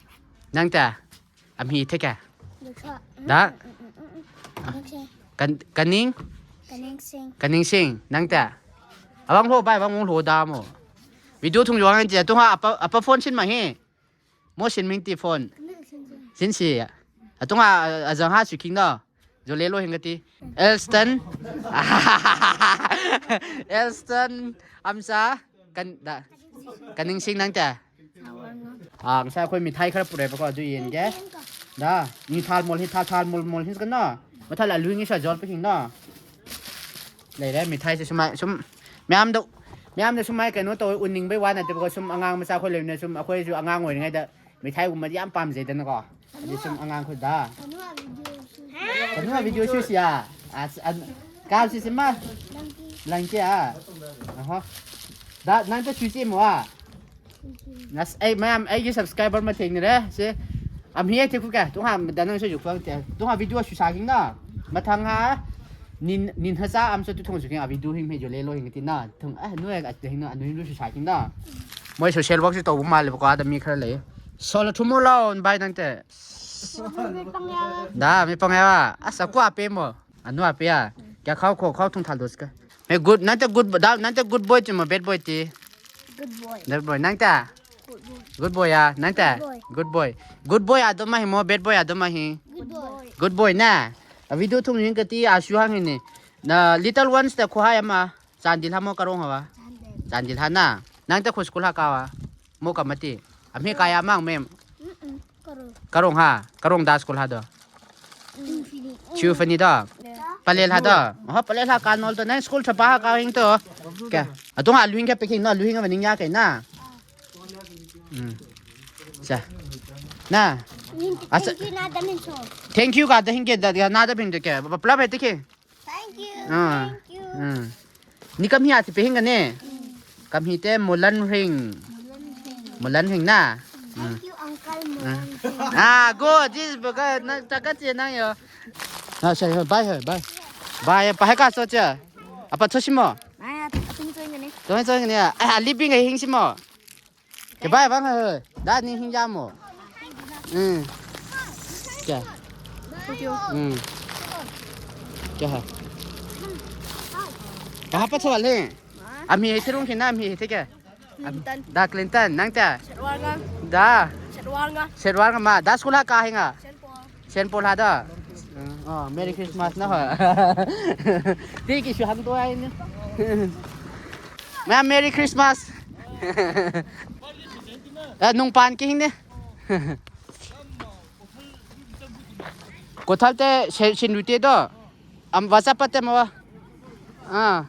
ꯅꯪ ꯇ? ꯑꯝꯍꯤ ꯊꯦꯛꯀꯦ꯫ ꯂꯨꯈꯥ꯫ ꯗꯥ? ꯎꯝ, ꯎꯝ, ꯎꯝ, ꯎꯝ, ꯎꯝ꯫ ꯀꯟ-, ꯀꯅꯤꯡ? ꯀꯅꯤꯡꯁꯤꯡ꯫ ꯀꯅꯤꯡꯁꯤꯡ, ꯅꯪ ꯇ? ꯑꯋꯥꯡ ꯍꯣ, ꯚꯥꯏ, ꯑꯋꯥꯡ ꯍꯣ ꯗꯥꯃꯣ꯫ Video ꯊꯨꯡ ꯌꯣꯡ ꯇꯤ, ꯇꯨꯡ ꯑꯄ, ꯑꯄ phone ꯁꯤꯟ ꯃꯥ ꯍꯤ? ꯃꯣ ꯁꯤꯟ ꯃꯤꯡ ꯇꯤ phone꯫ ꯀꯅꯤꯡꯁꯤꯡ꯫ ꯁꯤꯟ ꯁꯤ꯫ ꯑꯇꯨꯡ ꯑ, ꯑꯖꯪ ꯍꯥ ꯁꯨ ꯈꯤꯡ ꯗꯣ꯫ ꯖꯣꯂꯦ ꯂꯣ ꯍꯤꯡꯒ ꯇꯤ꯫ Elston꯫ Elston, ꯑꯝꯆꯥ, ꯀꯟ-, ꯗ-, ꯀꯅꯤꯡꯁꯤꯡ ꯅꯪ ꯇ? ꯑꯥ, ꯉꯁꯥꯏ ꯑꯩꯈꯣꯏ ꯃꯤꯊꯥꯏ ꯈꯔ ꯄꯨꯔꯛꯑꯦꯕꯀꯣ, ꯑꯗꯨ ꯌꯦꯟꯒꯦ꯫ ꯗꯥ, ꯃꯤ ꯊꯥꯜ ꯃꯣꯜ ꯍꯤ, ꯊꯥꯜ, ꯊꯥꯜ ꯃꯣꯜ, ꯃꯣꯜ ꯍꯤꯟꯁ ꯀꯅꯣ? ꯃꯊꯥ ꯂꯥꯂꯨ ꯍꯤꯡ ꯁꯥ ꯖꯣꯜ ꯄ ꯍꯤꯡ ꯅꯣ? ꯂꯩꯔꯦ, ꯃꯤꯊꯥꯏꯁꯦ ꯁꯨꯃꯥꯏ-, ꯁꯨꯝ ꯃꯌꯥꯝꯗ, ꯃꯌꯥꯝꯗ ꯁꯨꯃꯥꯏ ꯀꯩꯅꯣ ꯇꯧꯋꯦ, ꯎꯟꯅꯤꯡꯕꯩ ꯋꯥ ꯅꯠꯇꯦꯕꯀꯣ, ꯁꯨꯝ ꯑꯉꯥꯡ ꯃꯆꯥ ꯑꯩꯈꯣꯏ ꯂꯩꯕꯅꯤꯅ, ꯁꯨꯝ ꯑꯩꯈꯣꯏꯁꯨ ꯑꯉꯥꯡ ꯑꯣꯏꯔꯤꯉꯩꯗ ꯃꯤꯊꯥꯏꯒꯨꯝꯕꯗꯤ ꯌꯥꯝ ꯄꯥꯝꯖꯩꯗꯅꯀꯣ꯫ ꯑꯗꯨ ꯁꯨꯝ ꯑꯉꯥꯡ ꯑꯩꯈꯣꯏꯗ꯫ ꯀꯩꯅꯣ ꯚꯤꯗꯤꯑꯣ ꯁꯨꯁꯤꯌꯥ? ꯑꯁ, ꯑꯟ-, ꯀꯥꯞꯁꯤꯁꯤ ꯃꯥ? ꯂꯪꯀꯤ꯫ ꯂꯪꯀꯤ, ꯑꯥ? ꯑꯍꯣ꯫ ꯗꯥ, ꯅꯪ ꯇ ꯁꯨꯁꯤ ꯃꯣ, ꯑꯥ? ꯑꯁ, ꯑꯩ ꯃꯌꯥꯝ, ꯑꯩꯒꯤ subscriber ꯑꯃ ꯊꯦꯡꯅꯔꯦ꯫ ꯁꯦ, ꯑꯝꯍꯤ ꯑꯩ ꯊꯦꯡꯀꯨ ꯀꯌꯥ? ꯇꯨꯡ ꯍꯥ, ꯃꯗ ꯅꯪ ꯁꯣꯏ ꯌꯨ ꯈꯨꯋꯥꯡ ꯇꯦ꯫ ꯇꯨꯡ ꯍꯥ video ꯁꯨ ꯁꯥꯒꯤꯡꯅ꯫ ꯃꯊꯪ ꯍꯥ, ꯅꯤꯟ, ꯅꯤꯟ ꯍꯖꯥ ꯑꯝ ꯆꯠꯇꯨ ꯊꯣꯡꯁꯨ ꯈꯤꯡ, ꯑ, video ꯍꯤꯡ ꯍꯩ ꯖꯣ ꯂꯦ ꯂꯣ ꯍꯤꯡ ꯇꯤꯟꯅ꯫ ꯊꯨꯡ, ꯑꯦ, ꯅꯣꯏ, ꯑ, ꯍꯤꯡꯅ, ꯑ, ꯅꯣꯏ ꯁꯨ ꯁꯥꯒꯤꯡꯅ꯫ ꯃꯣꯏ social work ꯁꯨ ꯇꯧꯕ ꯃꯥꯜꯂꯦꯕꯀꯣ, ꯑꯥꯗ ꯃꯤ ꯈꯔ ꯂꯩ꯫ ꯁꯣꯂꯣ ꯊꯨꯃꯣ ꯂꯥꯎ, ꯚꯥꯏ ꯅꯪ ꯇꯦ꯫ ꯗꯥ, ꯃꯤ ꯄꯪꯉꯦ ꯋꯥ꯫ ꯑꯁ, ꯑꯀꯨ ꯑꯄꯦ ꯃꯣ꯫ ꯑꯅꯨ ꯑꯄꯦ ꯌꯥ꯫ ꯀꯌꯥ ꯈꯥꯎ ꯈꯣ, ꯈꯥꯎ ꯊꯨꯡ ꯊꯥꯜ ꯗꯣꯁ ꯀ꯫ ꯃꯦ good, ꯅꯪ ꯇꯦ good, ꯗꯥ, ꯅꯪ ꯇꯦ good boy ꯆꯨꯝꯃ, bad boy T. Good boy. Good boy, ꯅꯪ ꯇꯦ? Good boy. Good boy ꯌꯥ, ꯅꯪ ꯇꯦ? Good boy. Good boy. Good boy ꯑꯗꯨꯝ ꯃꯍꯤ ꯃꯣ, bad boy ꯑꯗꯨꯝ ꯃꯍꯤ꯫ Good boy. Good boy ꯅꯦ꯫ ꯑ, video ꯊꯨꯡ ꯌꯦꯡ ꯀꯇꯤ ꯑꯁꯨ ꯍꯥꯡꯉꯤꯅꯦ꯫ ꯅ, little ones ꯇ ꯈꯨꯍꯥꯏ ꯑꯃ꯫ ꯆꯥꯟꯗꯤꯜ ꯍꯥ ꯃꯣ ꯀꯔꯣꯡ ꯍꯥꯋꯥ? ꯆꯥꯟꯗꯤꯜ꯫ ꯆꯥꯟꯗꯤꯜ ꯍꯥ ꯅ? ꯅꯪ ꯇꯦ ꯈꯨ school ꯍꯥ ꯀꯥꯋꯥ? ꯃꯣ ꯀꯃꯇꯤ? ꯑꯝꯍꯤ ꯀꯥꯌꯥ ꯃꯥꯡ ꯃꯦꯝ? ꯎꯝ, ꯎꯝ, ꯀꯔꯣ꯫ ꯀꯔꯣꯡ ꯍꯥ? ꯀꯔꯣꯡ ꯗꯥ school ꯍꯥ ꯗꯣ? ꯎꯝ, ꯐꯤꯅꯤ꯫ ꯁꯤꯎ ꯐꯅꯤ ꯗꯣ? ꯂꯦ꯫ ꯄꯂꯦꯜ ꯍꯥ ꯗꯣ? ꯑꯍꯣ, ꯄꯂꯦꯜ ꯍꯥ ꯀꯥ ꯅꯣꯜ ꯇꯣ ꯅꯪ school ꯆꯄꯥ ꯍꯥ ꯀꯥ ꯍꯤꯡ ꯇꯣ? ꯀꯌꯥ? ꯑꯗꯨ ꯍꯥ ꯂꯨꯍꯤꯡ ꯀꯌꯥ ꯄꯦꯈꯤꯡ ꯅꯣ? ꯂꯨꯍꯤꯡ ꯑꯃ ꯅꯤꯡ ꯌꯥ ꯀꯩ ꯅ? ꯎꯝ꯫ ꯁꯦ꯫ ꯅ? ꯃꯤꯟ ꯑꯁ꯫ Thank you ꯅꯥꯗ ꯃꯤꯟ ꯁꯣ꯫ Thank you ꯀꯥꯗ ꯍꯤꯡ ꯀꯦ ꯗ, ꯅꯥꯗ ꯍꯤꯡ ꯀꯦ꯫ ꯄꯨꯂꯞ ꯍꯦꯛꯇ ꯀꯦ꯫ Thank you, ah. Thank you. ꯎꯝ꯫ ꯅꯤ ꯀꯝ ꯍꯤ ꯑꯥ ꯊꯤ ꯄꯦ ꯍꯤꯡꯒꯅꯦ? ꯎꯝ꯫ ꯀꯝ ꯍꯤ ꯇꯦ ꯃꯨꯂꯟ ꯍꯤꯡ꯫ ꯃꯨꯂꯟ ꯍꯤꯡ꯫ ꯃꯨꯂꯟ ꯍꯤꯡ ꯅ? ꯎꯝ꯫ Thank you, uncle ꯎꯝ꯫ ꯃꯨꯂꯟ ꯍꯤꯡ꯫ ꯑꯥ, go, this book, ꯅꯪ ꯇꯥꯀꯠ ꯆꯦ ꯅꯪ ꯌꯣ꯫ ꯑꯥ, ꯁꯦ, ꯍꯣꯏ, bye, ꯍꯣꯏ, bye꯫ Bye, ꯄꯥ ꯍꯦ ꯀꯥ ꯆꯣ ꯆꯦ꯫ ꯑꯄꯥ ꯊꯣ ꯁꯤꯃꯣ꯫ ꯃꯥ, ꯑꯇꯨꯝ ꯆꯣꯏꯒꯅꯤ꯫ ꯇꯣꯏ ꯆꯣꯏꯒꯅꯤ꯫ ꯑꯥ, ꯂꯤꯕꯤꯡ ꯑꯍꯤꯡ ꯁꯤꯃꯣ꯫ Ke bai bang he. Da ni hing jamo. Hmm. Kya? Thank you. Hmm. Kya hai? Kaha pa chwa le? Ami he rung kina ami he kya? Clinton. Da Clinton, nang ta? Shetwanga. Da. Shetwanga. Shetwanga ma. Da school ha ka hinga? Saint Paul. Saint Paul ha da. Oh, Merry Christmas na ha. Ti ki shu hang to ai ni. Ma Merry Christmas. Eh, nung pan ki hing ne. Kothal te se-, sin rute do. Am WhatsApp pa te ma wa. Ah.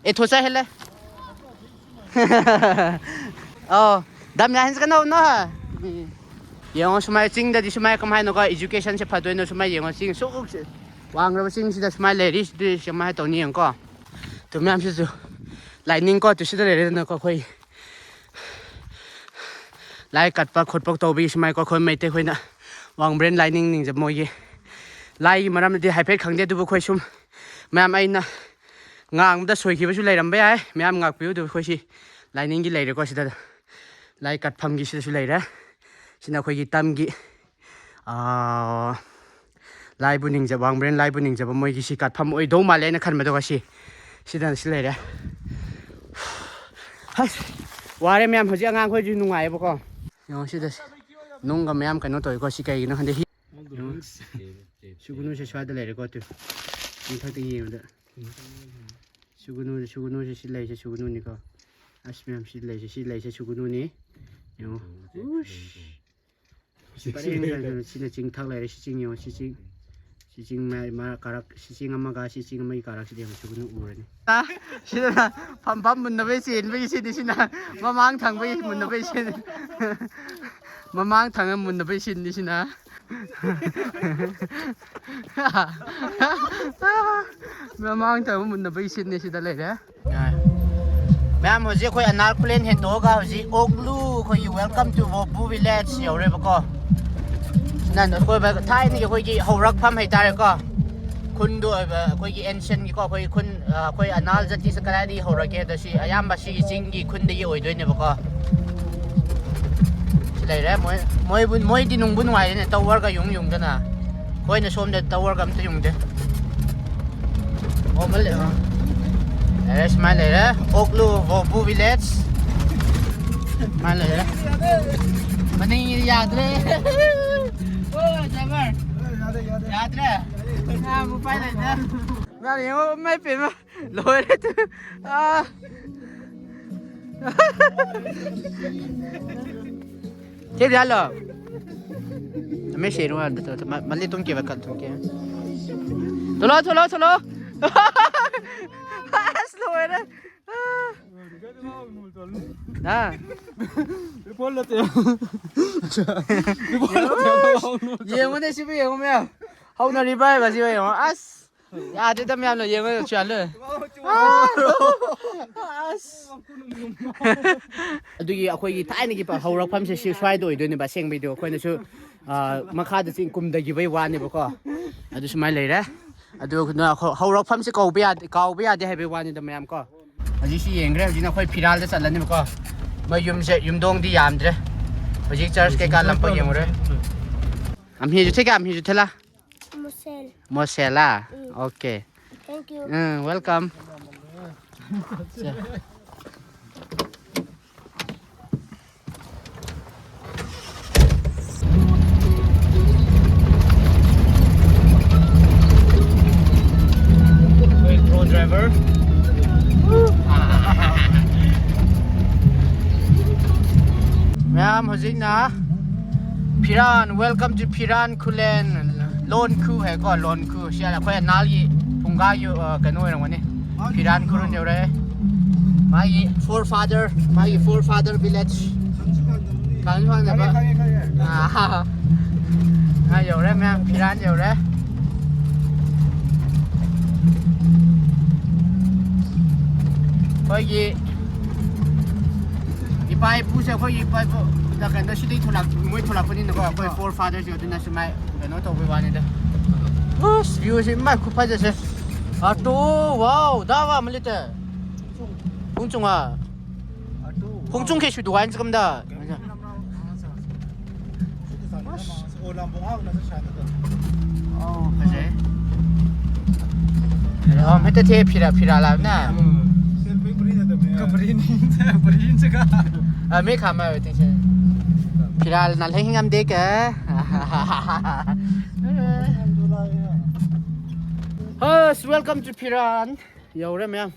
E thosa hele. Oh, dam ya hins ka no no ha. Yang sumai ching da di sumai kam hai no ko education se phatoi no sumai yang ching so wang ro ching si da sumai le ris di sumai to ni yang ko. Tu myam si su. Lightning ko tu si da le no ko khoi. ꯂꯥꯏ ꯀꯠꯄ ꯈꯣꯠꯄ ꯇꯧꯕꯒꯤ ꯁꯨꯃꯥꯏꯀꯣ, ꯑꯩꯈꯣꯏ ꯃꯩꯇꯩ ꯑꯩꯈꯣꯏꯅ ꯋꯥꯡꯕ꯭ꯔꯦꯟ ꯂꯥꯏ ꯅꯤꯡ ꯅꯤꯡꯖꯕ ꯃꯣꯏꯒꯤ ꯂꯥꯏꯒꯤ ꯃꯔꯝꯗꯗꯤ ꯍꯥꯏꯐꯦꯠ ꯈꯪꯗꯦ, ꯑꯗꯨꯕꯨ ꯑꯩꯈꯣꯏ ꯁꯨꯝ ꯃꯌꯥꯝ ꯑꯩꯅ ꯉꯥꯡꯕꯗ ꯁꯣꯏꯈꯤꯕꯁꯨ ꯂꯩꯔꯝꯕ ꯌꯥꯏ, ꯃꯌꯥꯝ ꯉꯥꯛꯄꯤꯌꯨ꯫ ꯑꯗꯨ ꯑꯩꯈꯣꯏ ꯁꯤ ꯂꯥꯏꯅꯤꯡꯒꯤ ꯂꯩꯔꯦꯀꯣ, ꯁꯤꯗ ꯂꯥꯏ ꯀꯠꯐꯝꯒꯤ ꯁꯤꯗꯁꯨ ꯂꯩꯔꯦ꯫ ꯁꯤꯅ ꯑꯩꯈꯣꯏꯒꯤ ꯇꯝꯒꯤ, ꯑꯥ, ꯂꯥꯏꯕꯨ ꯅꯤꯡꯖꯕ, ꯋꯥꯡꯕ꯭ꯔꯦꯟ ꯂꯥꯏꯕꯨ ꯅꯤꯡꯖꯕ ꯃꯣꯏꯒꯤ ꯁꯤ ꯀꯠꯐꯝ ꯑꯣꯏꯗꯧ ꯃꯥꯜꯂꯦ ꯑꯩꯅ ꯈꯟꯕꯗꯣ꯫ ꯁꯤ ꯁꯤꯗꯅ ꯁꯤ ꯂꯩꯔꯦ꯫ ꯑꯁ, ꯋꯥꯔꯦ ꯃꯌꯥꯝ꯫ ꯍꯧꯖꯤꯛ ꯑꯉꯥꯡꯈꯣꯏꯁꯨ ꯅꯨꯡꯉꯥꯏꯌꯦꯕꯀꯣ꯫ ꯌꯦꯡꯉꯣ ꯁꯤꯗ ꯁꯤ ꯅꯨꯡꯒ ꯃꯌꯥꯝ ꯀꯩꯅꯣ ꯇꯧꯋꯤꯀꯣ꯫ ꯁꯤ ꯀꯩꯒꯤꯅꯣ ꯈꯪꯗꯦ꯫ ꯍꯤ-, ꯌꯦꯡꯉꯣ꯫ ꯁꯨꯒꯨꯅꯨꯁꯦ ꯁ꯭ꯋꯥꯏꯗ ꯂꯩꯔꯦꯀꯣ꯫ ꯇꯨ, ꯃꯊꯛꯇ ꯌꯦꯡꯕꯗ ꯁꯨꯒꯨꯅꯨ, ꯁꯨꯒꯨꯅꯨꯁꯦ ꯁꯤ ꯂꯩꯁꯦ ꯁꯨꯒꯨꯅꯨꯅꯤꯀꯣ꯫ ꯑꯁ ꯃꯌꯥꯝ ꯁꯤ ꯂꯩꯁꯦ, ꯁꯤ ꯂꯩꯁꯦ ꯁꯨꯒꯨꯅꯨꯅꯤ꯫ ꯌꯦꯡꯉꯣ꯫ ꯎꯁ꯫ ꯁꯤ ꯄꯔꯦꯡ ꯁꯥꯏꯗꯅ ꯁꯤꯅ ꯆꯤꯡ ꯊꯛ ꯂꯩꯔꯦ꯫ ꯁꯤ ꯆꯤꯡ ꯌꯦꯡꯉꯣ꯫ ꯁꯤ ꯆꯤꯡ, ꯁꯤ ꯆꯤꯡ ꯃꯌꯥꯏ ꯃꯔꯛ ꯀꯥꯔꯛ, ꯁꯤ ꯆꯤꯡ ꯑꯃꯒ ꯁꯤ ꯆꯤꯡ ꯑꯃꯒꯤ ꯀꯥꯔꯛꯁꯤꯗ ꯌꯦꯡꯉꯣ ꯁꯨꯒꯨꯅꯨ ꯎꯔꯅꯤ꯫ ꯁꯤꯗꯅ ꯐꯝꯐꯝ ꯃꯨꯟꯅꯕꯩ ꯆꯦꯟꯕꯒꯤ ꯁꯤꯅꯤ꯫ ꯁꯤꯅ ꯃꯃꯥꯡ ꯊꯪꯕꯒꯤ ꯃꯨꯟꯅꯕꯩ ꯆꯦꯟ-, ꯃꯃꯥꯡ ꯊꯪꯕ ꯃꯨꯟꯅꯕꯩ ꯁꯤꯟꯅꯤ ꯁꯤꯅ꯫ ꯃꯃꯥꯡ ꯊꯪꯕ ꯃꯨꯟꯅꯕꯩ ꯁꯤꯟꯅꯤ ꯁꯤꯗ ꯂꯩꯔꯦ꯫ ꯃꯌꯥꯝ ꯍꯧꯖꯤꯛ ꯑꯩꯈꯣꯏ ꯑꯅꯥꯔ ꯈꯨꯂꯦꯟ ꯍꯦꯟꯗꯣꯛꯑꯒ ꯍꯧꯖꯤꯛ ꯑꯣꯛꯂꯨ ꯑꯩꯈꯣꯏꯒꯤ Welcome to Vobu Village ꯌꯧꯔꯦꯕꯀꯣ꯫ ꯅꯪ ꯑꯀꯣꯏꯕ ꯊꯥꯏꯅꯒꯤ ꯑꯩꯈꯣꯏꯒꯤ ꯍꯧꯔꯛꯐꯝ ꯍꯥꯏꯇꯥꯔꯦꯀꯣ꯫ ꯈꯨꯟꯗ ꯑꯣꯏꯕ ꯑꯩꯈꯣꯏꯒꯤ ancientꯒꯤꯀꯣ, ꯑꯩꯈꯣꯏ ꯈꯨꯟ, ꯑ, ꯑꯩꯈꯣꯏ ꯑꯅꯥꯜ ꯖꯥꯇꯤꯁꯦ ꯀꯗꯥꯏꯗꯒꯤ ꯍꯧꯔꯛꯀꯦ ꯍꯥꯏꯕꯗꯣ ꯁꯤ ꯑꯌꯥꯝꯕ ꯁꯤꯒꯤ ꯆꯤꯡꯒꯤ ꯈꯨꯟꯗꯒꯤ ꯑꯣꯏꯗꯣꯏꯅꯦꯕꯀꯣ꯫ ꯁꯤ ꯂꯩꯔꯦ꯫ ꯃꯣꯏ, ꯃꯣꯏꯕꯨ, ꯃꯣꯏꯗꯤ ꯅꯨꯡꯕꯨ ꯅꯨꯡꯉꯥꯏꯔꯦꯅꯦ, ꯇꯋꯔꯒ ꯌꯨꯡ ꯌꯨꯡꯗꯅ꯫ ꯑꯩꯈꯣꯏꯅ ꯁꯣꯝꯗ ꯇꯋꯔꯒ ꯑꯝꯇ ꯌꯨꯡꯗꯦ꯫ ꯑꯣ, ꯑꯃ ꯂꯩ-, ꯑ꯫ ꯂꯩꯔꯦ, ꯁꯨꯃꯥꯏꯅ ꯂꯩꯔꯦ꯫ ꯑꯣꯛꯂꯨ ꯕꯣꯕꯨ village꯫ ꯁꯨꯃꯥꯏꯅ ꯂꯩꯔꯦ꯫ ꯃꯅꯤꯡꯒꯤꯗꯤ ꯌꯥꯗ꯭ꯔꯦ꯫ ꯑꯣ, driver꯫ ꯌꯥꯗ꯭ꯔꯦ꯫ ꯌꯥꯝ ꯎꯄꯥꯏ ꯂꯩꯇꯦ꯫ ꯉꯥ ꯌꯦꯡꯉꯣ, ꯏꯃꯥꯏ ꯄꯦꯝꯃ꯫ ꯂꯣꯏꯔꯦ ꯇꯨ꯫ ꯑꯥ꯫ ꯊꯦꯛ ꯌꯥꯜꯂꯣ꯫ ꯃꯦ ꯁꯦꯔꯨ ꯍꯥꯟꯗ ꯇꯧ, ꯃ-, ꯃꯜꯂꯤ ꯇꯨꯝ ꯀꯦꯕ ꯀꯟ ꯇꯨꯝ ꯀꯦ꯫ ꯊꯣꯂꯣ, ꯊꯣꯂꯣ, ꯊꯣꯂꯣ꯫ ꯑꯁ, ꯂꯣꯏꯔꯦ꯫ ꯑꯥ꯫ ꯍꯥ? ꯌꯦꯡꯉꯨꯅꯦ, ꯁꯤꯕꯨ ꯌꯦꯡꯉꯨ ꯃꯌꯥꯝ꯫ ꯍꯧꯅꯔꯤꯕ ꯍꯥꯏꯕ ꯁꯤꯕꯨ ꯌꯦꯡꯉꯣ꯫ ꯑꯁ꯫ ꯌꯥꯗꯦꯗ ꯃꯌꯥꯝꯅ ꯌꯦꯡꯉꯣ ꯆꯨꯌꯥꯜꯂꯨ꯫ ꯑꯗꯨꯒꯤ ꯑꯩꯈꯣꯏꯒꯤ ꯊꯥꯏꯅꯒꯤ ꯄ- ꯍꯧꯔꯛꯐꯝꯁꯦ ꯁꯤ ꯁ꯭ꯋꯥꯏꯗ ꯑꯣꯏꯗꯣꯏꯅꯦꯕ ꯑꯁꯦꯡꯕꯩꯗꯤ ꯑꯩꯈꯣꯏꯅꯁꯨ, ꯑ, ꯃꯈꯥꯗ ꯆꯤꯡ ꯀꯨꯝꯊꯈꯤꯕꯩ ꯋꯥꯅꯦꯕꯀꯣ꯫ ꯑꯗꯨ ꯁꯨꯃꯥꯏꯅ ꯂꯩꯔꯦ꯫ ꯑꯗꯨ ꯅ- ꯍꯧ- ꯍꯧꯔꯛꯐꯝꯁꯦ ꯀꯧꯕ ꯌꯥꯗꯦ, ꯀꯥꯎꯕ ꯌꯥꯗꯦ ꯍꯥꯏꯕꯩ ꯋꯥꯅꯤꯗ ꯃꯌꯥꯝ ꯀꯣ꯫ ꯍꯧꯖꯤꯛꯁꯤ ꯌꯦꯡꯈ꯭ꯔꯦ꯫ ꯍꯧꯖꯤꯛꯅ ꯑꯩꯈꯣꯏ ꯐꯤꯔꯥꯜꯗ ꯆꯠꯂꯅꯤꯕꯀꯣ꯫ ꯃꯣꯏ ꯌꯨꯝꯁꯦ, ꯌꯨꯝꯗꯣꯡꯗꯤ ꯌꯥꯝꯗ꯭ꯔꯦ꯫ ꯍꯧꯖꯤꯛ ꯆꯔꯆ ꯀꯩꯀꯥ ꯂꯝꯄꯥꯛ ꯌꯦꯡꯉꯨꯔꯦ꯫ ꯑꯝꯍꯤꯁꯨ ꯊꯦ ꯀꯌꯥ ꯑꯝꯍꯤꯁꯨ ꯊꯦ ꯂꯥ? ꯃꯣꯁꯦꯜ꯫ ꯃꯣꯁꯦꯂꯥ? ꯎꯝ꯫ ꯑꯣꯀꯦ꯫ Thank you. ꯎꯝ, welcome. ꯑꯩꯈꯣꯏ ꯄ꯭ꯔꯣ ꯗ꯭ꯔꯥꯏꯚꯔ꯫ ꯃꯌꯥꯝ ꯍꯧꯖꯤꯛꯅ ꯐꯤꯔꯥꯟ, welcome to ꯐꯤꯔꯥꯟ ꯈꯨꯂꯦꯟ, ꯂꯣꯟꯈꯨ ꯍꯥꯏꯀꯣ, ꯂꯣꯟꯈꯨ꯫ ꯁꯤ ꯑꯩꯈꯣꯏ ꯑꯅꯥꯜꯒꯤ ꯐꯨꯡꯒꯥꯒꯤ, ꯑ, ꯀꯩꯅꯣ ꯑꯣꯏꯔꯝꯒꯅꯤ꯫ ꯐꯤꯔꯥꯟ ꯈꯨꯔꯨꯟ ꯌꯧꯔꯛꯑꯦ꯫ ꯃꯥꯒꯤ forefather, ꯃꯥꯒꯤ forefather village꯫ ꯈꯪꯁꯨ ꯈꯪꯗꯕ꯫ ꯈꯪꯉꯦ, ꯈꯪꯉꯦ, ꯈꯪꯉꯦ꯫ ꯑꯥ, ꯌꯧꯔꯦ ꯃꯌꯥꯝ, ꯐꯤꯔꯥꯟ ꯌꯧꯔꯦ꯫ ꯑꯩꯈꯣꯏꯒꯤ ꯏꯄꯥ ꯏꯄꯨꯁꯦ, ꯑꯩꯈꯣꯏꯒꯤ ꯏꯄꯥ ꯏꯄꯨ ꯀꯩꯅꯣ ꯁꯤꯗꯩ ꯊꯣꯛꯂꯛ-, ꯃꯣꯏ ꯊꯣꯛꯂꯛꯄꯅꯤꯅꯀꯣ, ꯑꯩꯈꯣꯏ forefathersꯁꯦ ꯑꯗꯨꯅ ꯁꯨꯃꯥꯏ ꯀꯩꯅꯣ ꯇꯧꯕꯩ ꯋꯥꯅꯤꯗ꯫ ꯑꯁ, viewꯁꯦ ꯏꯃꯥꯏ ꯈꯨꯐꯖꯁꯦ꯫ ꯑꯇꯣ, wow, ꯗꯥ ꯋꯥ ꯃꯂꯤꯇ꯫ ꯄꯨꯡ ꯆꯨꯡꯉꯥ꯫ ꯄꯨꯡ ꯆꯨꯡ ꯈꯦ ꯁꯨꯗꯨ ꯋꯥꯏꯟ ꯆꯀꯝꯗ꯫ ꯑꯣ, ꯐꯖꯩ꯫ ꯑꯣ, ꯃꯦꯇ ꯊꯦ ꯐꯤꯔꯥ, ꯐꯤꯔꯥ ꯂꯥꯕꯅ꯫ ꯀꯄꯔꯤꯅꯤ, ꯀꯄꯔꯤꯅꯤ ꯆꯀꯥ꯫ ꯑ, ꯃꯦ ꯈꯥꯃ ꯑꯣꯏ ꯇꯤꯁꯦ꯫ ꯐꯤꯔꯥꯜ ꯅꯥꯜꯍꯩ ꯍꯤꯡꯉꯝꯗꯦ ꯀ꯫ ꯑꯁ, welcome to ꯐꯤꯔꯥꯟ꯫ ꯌꯧꯔꯦ ꯃꯌꯥꯝ꯫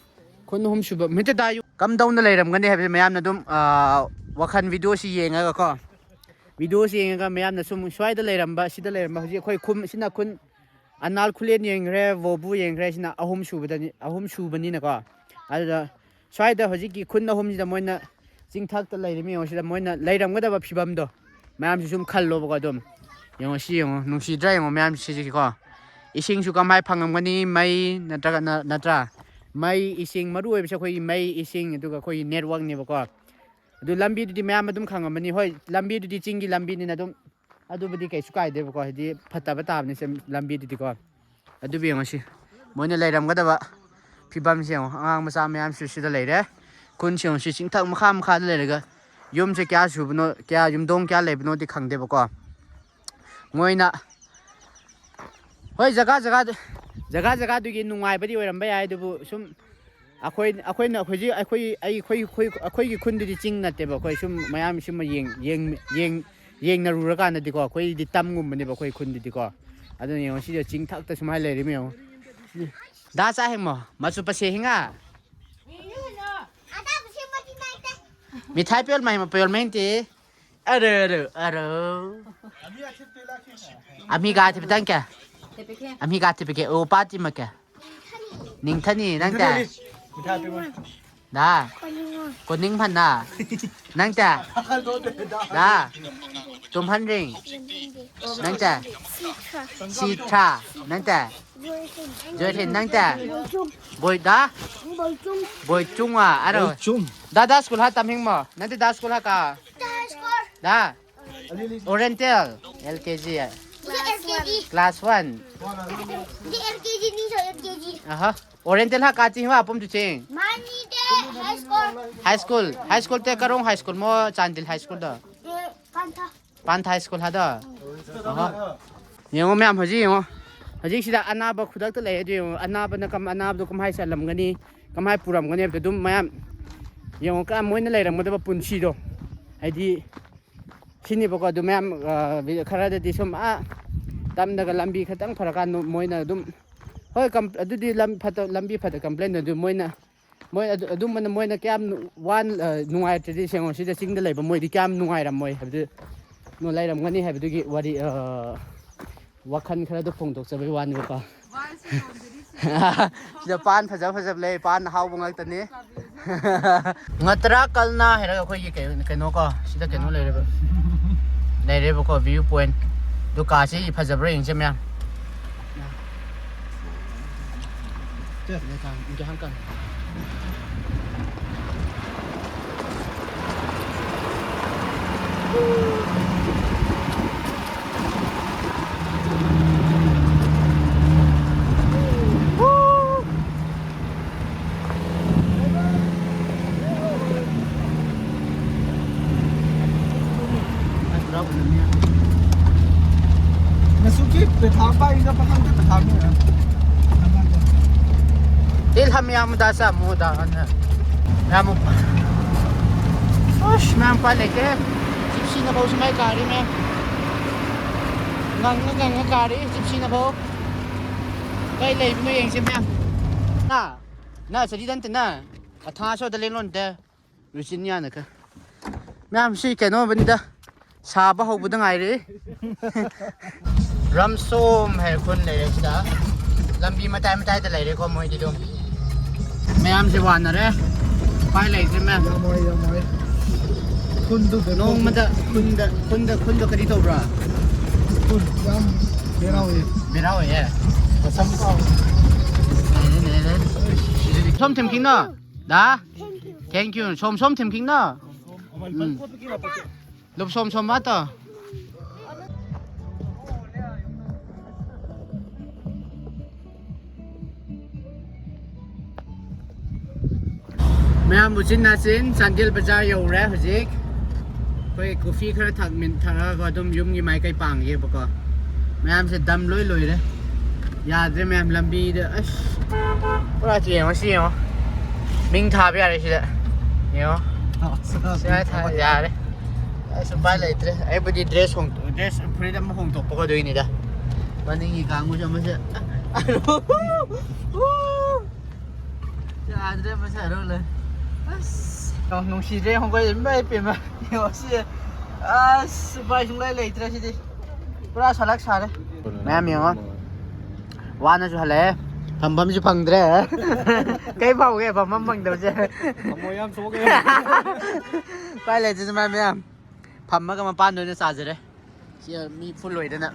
ꯈꯨꯟ ꯑꯍꯨꯝ ꯁꯨꯕ ꯃꯤꯠꯇ ꯗꯥ ꯌꯨ-, ꯀꯝꯗꯧꯅ ꯂꯩꯔꯝꯒꯅꯤ ꯍꯥꯏꯕꯁꯦ ꯃꯌꯥꯝꯅ ꯑꯗꯨꯝ, ꯑ, ꯋꯥꯈꯜ videoꯁꯤ ꯌꯦꯡꯉꯒꯀꯣ, videoꯁꯤ ꯌꯦꯡꯉꯒ ꯃꯌꯥꯝꯅ ꯁꯨꯝ ꯁ꯭ꯋꯥꯏꯗ ꯂꯩꯔꯝꯕ, ꯁꯤꯗ ꯂꯩꯔꯝꯕ, ꯍꯧꯖꯤꯛ ꯑꯩꯈꯣꯏ ꯈꯨꯟ, ꯁꯤꯅ ꯈꯨꯟ ꯑꯅꯥꯜ ꯈꯨꯂꯦꯟ ꯌꯦꯡꯈ꯭ꯔꯦ, ꯕꯣꯕꯨ ꯌꯦꯡꯈ꯭ꯔꯦ, ꯁꯤꯅ ꯑꯍꯨꯝ ꯁꯨꯕꯗꯅꯤ, ꯑꯍꯨꯝ ꯁꯨꯕꯅꯤꯅꯀꯣ꯫ ꯑꯗꯨꯗ ꯁ꯭ꯋꯥꯏꯗ ꯍꯧꯖꯤꯛꯀꯤ ꯈꯨꯟ ꯑꯍꯨꯝꯁꯤꯗ ꯃꯣꯏꯅ ꯆꯤꯡꯊꯛꯇ ꯂꯩꯔꯤꯕ ꯃꯌꯥꯝꯁꯤꯗ ꯃꯣꯏꯅ ꯂꯩꯔꯝꯒꯗꯕ ꯐꯤꯕꯝꯗꯣ ꯃꯌꯥꯝꯁꯤ ꯁꯨꯝ ꯈꯜꯂꯣꯕꯀꯣ꯫ ꯑꯗꯨꯝ ꯌꯦꯡꯉꯣ, ꯁꯤ ꯌꯦꯡꯉꯣ, ꯅꯨꯡꯁꯤꯗ꯭ꯔꯥ ꯌꯦꯡꯉꯣ ꯃꯌꯥꯝꯁꯤꯁꯤꯀꯣ꯫ ꯏꯁꯤꯡꯁꯨ ꯀꯃꯥꯏ ꯐꯪꯉꯝꯒꯅꯤ? ꯃꯩ ꯅꯠꯇ꯭ꯔꯒ ꯅ-, ꯅꯠꯇ꯭ꯔꯥ? ꯃꯩ, ꯏꯁꯤꯡ, ꯃꯔꯨ ꯑꯣꯏꯕꯁꯦ ꯑꯩꯈꯣꯏꯒꯤ ꯃꯩ, ꯏꯁꯤꯡ, ꯑꯗꯨꯒ ꯑꯩꯈꯣꯏꯒꯤ networkꯅꯦꯕꯀꯣ꯫ ꯑꯗꯨ ꯂꯝꯕꯤꯗꯨꯗꯤ ꯃꯌꯥꯝ ꯑꯗꯨꯝ ꯈꯪꯉꯝꯃꯅꯤ꯫ ꯍꯣꯏ, ꯂꯝꯕꯤꯗꯨꯗꯤ ꯆꯤꯡꯒꯤ ꯂꯝꯕꯤꯅꯤꯅ ꯑꯗꯨꯝ ꯑꯗꯨꯕꯨꯗꯤ ꯀꯩꯁꯨ ꯀꯥꯏꯗꯦꯕꯀꯣ, ꯍꯥꯏꯗꯤ ꯐꯠꯇꯕ ꯇꯥꯕꯅꯤ ꯁꯦ ꯂꯝꯕꯤꯗꯨꯗꯤꯀꯣ꯫ ꯑꯗꯨꯕꯨ ꯌꯦꯡꯉꯣ ꯁꯤ, ꯃꯣꯏꯅ ꯂꯩꯔꯝꯒꯗꯕ ꯐꯤꯕꯝꯁꯦ ꯌꯦꯡꯉꯣ, ꯑꯉꯥꯡ ꯃꯆꯥ ꯃꯌꯥꯝꯁꯨ ꯁꯤꯗ ꯂꯩꯔꯦ꯫ ꯈꯨꯟꯁꯦ ꯌꯦꯡꯉꯣ ꯁꯤ, ꯆꯤꯡꯊꯛ ꯃꯈꯥ ꯃꯈꯥꯗ ꯂꯩꯔꯒ ꯌꯨꯝꯁꯦ ꯀꯌꯥ ꯁꯨꯕꯅꯣ, ꯀꯌꯥ, ꯌꯨꯝꯊꯣꯡ ꯀꯌꯥ ꯂꯩꯕꯅꯣꯗꯤ ꯈꯪꯗꯦꯕꯀꯣ꯫ ꯃꯣꯏꯅ, ꯍꯣꯏ, ꯖꯒꯥ ꯖꯒꯥꯗ, ꯖꯒꯥ ꯖꯒꯥꯗꯨꯒꯤ ꯅꯨꯡꯉꯥꯏꯕꯗꯤ ꯑꯣꯏꯔꯝꯕ ꯌꯥꯏ, ꯑꯗꯨꯕꯨ ꯁꯨꯝ ꯑꯩꯈꯣꯏ, ꯑꯩꯈꯣꯏꯅ ꯍꯧꯖꯤꯛ ꯑꯩꯈꯣꯏ, ꯑꯩ, ꯑꯩꯈꯣꯏ, ꯑꯩꯈꯣꯏ, ꯑꯩꯈꯣꯏꯒꯤ ꯈꯨꯟꯗꯨꯗꯤ ꯆꯤꯡ ꯅꯠꯇꯦꯕ꯫ ꯑꯩꯈꯣꯏ ꯁꯨꯝ ꯃꯌꯥꯝ ꯁꯨꯝ ꯌꯦꯡ-, ꯌꯦꯡ-, ꯌꯦꯡ-, ꯌꯦꯡꯅꯔꯨꯔꯀꯥꯟꯗꯗꯤꯀꯣ, ꯑꯩꯈꯣꯏꯗꯤ ꯇꯝꯒꯨꯝꯕꯅꯦꯕ ꯑꯩꯈꯣꯏ ꯈꯨꯟꯗꯨꯗꯤꯀꯣ꯫ ꯑꯗꯨꯅ ꯌꯦꯡꯉꯣ, ꯁꯤꯗ ꯆꯤꯡꯊꯛꯇ ꯁꯨꯃꯥꯏꯅ ꯂꯩꯔꯤꯃꯤ ꯌꯦꯡꯉꯣ꯫ ꯗꯥ ꯆꯥ ꯍꯦꯡꯃꯣ, ꯃꯆꯨ ꯄꯁꯦ ꯍꯤꯡꯉꯥ? ꯃꯤꯊꯥꯏ ꯄꯤꯌꯣꯜ ꯃꯍꯩ, ꯄꯤꯌꯣꯜ ꯃꯍꯩ ꯇꯤ꯫ ꯑꯔꯦ, ꯑꯔꯦ, ꯑꯔꯦ꯫ ꯑꯃꯤ ꯒꯥ ꯊꯤꯕ ꯇꯪ ꯀꯦ? ꯑꯃꯤ ꯒꯥ ꯊꯤꯕ ꯀꯦ? ꯑꯣ, ꯄꯥ ꯇꯤ ꯃ ꯀꯦ? ꯅꯤꯡꯊꯅꯤ, ꯅꯪ ꯇꯦ? ꯗꯥ? ꯀꯣꯅꯤꯡ ꯐꯟꯅ? ꯅꯪ ꯇꯦ? ꯗꯥ? ꯇꯨꯝꯍꯟꯔꯤꯡ? ꯅꯪ ꯇꯦ? ꯁꯤꯊ꯭ꯔꯥ꯫ ꯁꯤꯊ꯭ꯔꯥ? ꯅꯪ ꯇꯦ? ꯖꯣꯏꯊꯤꯟ꯫ ꯖꯣꯏꯊꯤꯟ, ꯅꯪ ꯇꯦ? ꯕꯣꯏꯆꯨꯡ꯫ ꯕꯣꯏ ꯗꯥ? ꯕꯣꯏꯆꯨꯡ꯫ ꯕꯣꯏꯆꯨꯡ ꯋꯥ, ꯑꯔꯣ꯫ ꯕꯣꯏꯆꯨꯡ꯫ ꯗꯥ, ꯗꯥ ꯁ꯭ꯀꯨꯜ ꯍꯥ ꯇꯝꯍꯤꯡꯃꯣ? ꯅꯪ ꯇꯦ ꯗꯥ ꯁ꯭ꯀꯨꯜ ꯍꯥ ꯀꯥ? ꯗꯥ ꯁ꯭ꯀꯨꯜ꯫ ꯗꯥ? Oriental, L K G꯫ ꯁꯤ L K G꯫ Class one꯫ ꯁꯤ L K G ꯅꯤ ꯁꯣ L K G꯫ ꯑꯍ꯫ Oriental ꯍꯥ ꯀꯥꯆꯤꯡ ꯍꯥ ꯄꯨꯝ ꯇꯨ ꯆꯤꯡ꯫ ꯃꯥꯅꯤ ꯗꯦ high school꯫ High school ꯇꯦ ꯀꯔꯣꯡ high school ꯃꯣ ꯆꯥꯟꯗꯤꯜ high school ꯗꯣ? ꯗꯦ ꯄꯥꯟꯊꯥ꯫ ꯄꯥꯟꯊꯥ high school ꯍꯥꯗꯣ? ꯑꯍ꯫ ꯌꯦꯡꯉꯣ ꯃꯌꯥꯝ ꯍꯧꯖꯤꯛ ꯌꯦꯡꯉꯣ꯫ ꯍꯧꯖꯤꯛꯁꯤꯗ ꯑꯅꯥꯕ ꯈꯨꯗꯛꯇ ꯂꯩ ꯑꯗꯨ ꯌꯦꯡꯉꯣ꯫ ꯑꯅꯥꯕꯅ ꯀꯝ-, ꯑꯅꯥꯕꯗꯣ ꯀꯃꯥꯏ ꯆꯠꯂꯝꯒꯅꯤ? ꯀꯃꯥꯏ ꯄꯨꯔꯝꯒꯅꯤ ꯍꯥꯏꯕꯗꯣ ꯑꯗꯨꯝ ꯃꯌꯥꯝ ꯌꯦꯡꯉꯣ꯫ ꯀ-, ꯃꯣꯏꯅ ꯂꯩꯔꯝꯒꯗꯕ ꯄꯨꯟꯁꯤꯗꯣ꯫ ꯍꯥꯏꯗꯤ ꯁꯤꯅꯦꯕꯀꯣ꯫ ꯑꯗꯨ ꯃꯌꯥꯝ, ꯑ, ꯈꯔꯗꯗꯤ ꯁꯨꯝ, ꯑ, ꯇꯝꯗꯒ ꯂꯝꯕꯤ ꯈꯤꯇꯪ ꯐꯔꯀꯥꯟꯗ ꯃꯣꯏꯅ ꯑꯗꯨꯝ, ꯍꯣꯏ, ꯀꯝ-, ꯑꯗꯨꯗꯤ ꯂꯝ ꯐꯠꯇ-, ꯂꯝꯕꯤ ꯐꯠꯇ complain ꯑꯗꯨ ꯃꯣꯏꯅ, ꯃꯣꯏ ꯑꯗꯨ-, ꯑꯗꯨꯝꯕꯅ ꯃꯣꯏꯅ ꯀꯌꯥꯝ ꯅꯨ-, ꯋꯥꯟ-, ꯑ, ꯅꯨꯡꯉꯥꯏꯇ꯭ꯔꯗꯤ ꯁꯦꯡꯉꯣ, ꯁꯤꯗ ꯆꯤꯡꯗ ꯂꯩꯕ ꯃꯣꯏꯗꯤ ꯀꯌꯥꯝ ꯅꯨꯡꯉꯥꯏꯔꯝꯃꯣꯏ ꯍꯥꯏꯕꯗꯨ, ꯅꯣ-, ꯂꯩꯔꯝꯒꯅꯤ ꯍꯥꯏꯕꯗꯨꯒꯤ ꯋꯥꯔꯤ, ꯑ, ꯋꯥꯈꯜ ꯈꯔꯗꯣ ꯐꯣꯡꯗꯣꯛꯆꯕꯒꯤ ꯋꯥꯅꯦꯕꯀꯣ꯫ ꯁꯤꯗ ꯄꯥꯟ ꯐꯖ ꯐꯖꯕ ꯂꯩ, ꯄꯥꯟ ꯑꯍꯥꯎꯕ ꯉꯥꯛꯇꯅꯤ꯫ ꯉꯇ꯭ꯔꯥ ꯀꯜꯅꯥ ꯍꯥꯏꯔꯒ ꯑꯩꯈꯣꯏꯒꯤ ꯀꯩ-, ꯀꯩꯅꯣꯀꯣ, ꯁꯤꯗ ꯀꯩꯅꯣ ꯂꯩꯔꯦꯕ, ꯂꯩꯔꯦꯕꯀꯣ, view point꯫ ꯑꯗꯨ ꯀꯥꯁꯤ ꯐꯖꯕ꯭ꯔꯥ ꯌꯦꯡꯁꯦ ꯃꯌꯥꯝ꯫ 这没看，你给他们干啥？Nasuki pethapa ida pakang te pethapa. Til ham yam da sa mu da na. Yam. Osh, ma'am, pa leke. Gypsy na bau sumai kari, ma'am. Ngang ngang kari, gypsy na bau. Kai lei mu yeng si, ma'am. Na, na sa di dan te na. Atha so da leng lon te. ꯔꯨꯆꯤꯟꯌꯥꯅ ꯈꯔ꯫ ꯃꯌꯥꯝꯁꯤ ꯀꯩꯅꯣꯕꯅꯤꯗ, ꯁꯥꯕ ꯍꯧꯕꯗ ꯉꯥꯏꯔꯤ꯫ ꯔꯝꯁꯣꯝ ꯍꯥꯏ ꯈꯨꯟ ꯂꯩꯔꯦ ꯁꯤꯗ꯫ ꯂꯝꯕꯤ ꯃꯇꯥꯏ ꯃꯇꯥꯏꯗ ꯂꯩꯔꯦꯀꯣ ꯃꯣꯏꯗꯤ ꯑꯗꯨꯝ꯫ ꯃꯌꯥꯝꯁꯦ ꯋꯥꯅꯔꯦ꯫ ꯎꯄꯥꯏ ꯂꯩꯇ꯭ꯔꯦ ꯃꯌꯥꯝ꯫ ꯌꯥꯝꯃꯣꯏ, ꯌꯥꯝꯃꯣꯏ꯫ ꯈꯨꯟꯗꯨ ꯀꯩꯅꯣ ꯅꯣꯡꯃꯗ ꯈꯨꯟꯗ, ꯈꯨꯟꯗ, ꯈꯨꯟꯗ ꯀꯔꯤ ꯇꯧꯕ꯭ꯔꯥ? ꯈꯨꯟ ꯌꯥꯝ ꯕꯦꯔꯥ ꯑꯣꯏꯌꯦ꯫ ꯕꯦꯔꯥ ꯑꯣꯏꯌꯦ꯫ ꯃꯁꯝ ꯀꯥꯎ꯫ ꯂꯩꯔꯦ, ꯂꯩꯔꯦ꯫ ꯁꯣꯝ ꯊꯤꯝꯈꯤꯅꯣ꯫ ꯗꯥ? Thank you. Thank you. ꯁꯣꯝ, ꯁꯣꯝ ꯊꯤꯝꯈꯤꯅꯣ꯫ ꯎꯝ꯫ ꯂꯨꯞ ꯁꯣꯝ ꯁꯣꯝ ꯃꯥ ꯇꯣ꯫ ꯃꯌꯥꯝ ꯎꯆꯤꯟ ꯅꯥꯆꯤꯟ ꯆꯥꯟꯗꯦꯜ ꯕꯖꯥꯔ ꯌꯧꯔꯦ ꯍꯧꯖꯤꯛ꯫ ꯑꯩꯈꯣꯏ ꯀꯣꯐꯤ ꯈꯔ ꯊꯛꯃꯤꯟ-, ꯊꯛꯑꯒ ꯑꯗꯨꯝ ꯌꯨꯝꯒꯤ ꯃꯥꯏꯀꯩ ꯄꯥꯡꯒꯦꯕꯀꯣ꯫ ꯃꯌꯥꯝꯁꯦ ꯗꯝ ꯂꯣꯏ ꯂꯣꯏꯔꯦ꯫ ꯌꯥꯗ꯭ꯔꯦ ꯃꯌꯥꯝ, ꯂꯝꯕꯤꯗ ꯑꯁ꯫ ꯄꯨꯔꯥ ꯁꯤ ꯌꯦꯡꯉꯣ, ꯁꯤ ꯌꯦꯡꯉꯣ꯫ ꯃꯤꯡ ꯊꯥꯕ ꯌꯥꯔꯦ ꯁꯤꯗ꯫ ꯌꯦꯡꯉꯣ꯫ ꯁꯤ ꯊꯥ-, ꯌꯥꯔꯦ꯫ ꯑꯁ, ꯎꯄꯥꯏ ꯂꯩꯇ꯭ꯔꯦ꯫ ꯑꯩꯕꯨꯗꯤ ꯗ꯭ꯔꯦꯁ ꯍꯣꯡ-, ꯗ꯭ꯔꯦꯁ ꯐꯨꯔꯤꯠ ꯑꯃ ꯍꯣꯡꯗꯣꯛꯄꯒ ꯑꯗꯨꯏꯅꯤꯗ꯫ ꯃꯅꯤꯡꯒꯤ ꯀꯥꯡꯕꯨꯁꯨ ꯑꯃꯁꯦ꯫ ꯌꯥꯗ꯭ꯔꯦ, ꯃꯁꯥ ꯍꯔꯥꯎ ꯂꯩ꯫ ꯑꯁ꯫ ꯑꯣ, ꯅꯨꯡꯁꯤꯗ꯭ꯔꯦ, ꯍꯣꯡꯒꯠ ꯏꯃꯥ ꯏꯄꯦꯝꯃ꯫ ꯌꯦꯡꯉꯣ ꯁꯤ꯫ ꯑꯁ, ꯎꯄꯥꯏ ꯁꯨꯡꯂꯩ ꯂꯩꯇ꯭ꯔꯦ ꯁꯤꯗꯤ꯫ ꯄꯨꯔꯥ ꯁꯂꯛ ꯁꯥꯔꯦ꯫ ꯃꯌꯥꯝ ꯌꯦꯡꯉꯣ꯫ ꯋꯥꯅꯁꯨ ꯍꯜꯂꯛꯑꯦ꯫ ꯐꯝꯐꯝꯁꯨ ꯐꯪꯗ꯭ꯔꯦ꯫ ꯀꯩ ꯐꯥꯎꯒꯦ ꯐꯝꯐꯝ ꯐꯪꯗꯕꯁꯦ? ꯊꯃꯣꯏ ꯌꯥꯝ ꯁꯣꯛꯑꯦ꯫ ꯎꯄꯥꯏ ꯂꯩꯇꯦ ꯁꯨꯃꯥꯏ ꯃꯌꯥꯝ꯫ ꯐꯝꯃꯒ ꯃꯄꯥꯟꯗ ꯑꯣꯏꯅ ꯆꯥꯖꯔꯦ꯫ ꯁꯤ ꯃꯤ ꯐꯨꯜ ꯑꯣꯏꯗꯅ꯫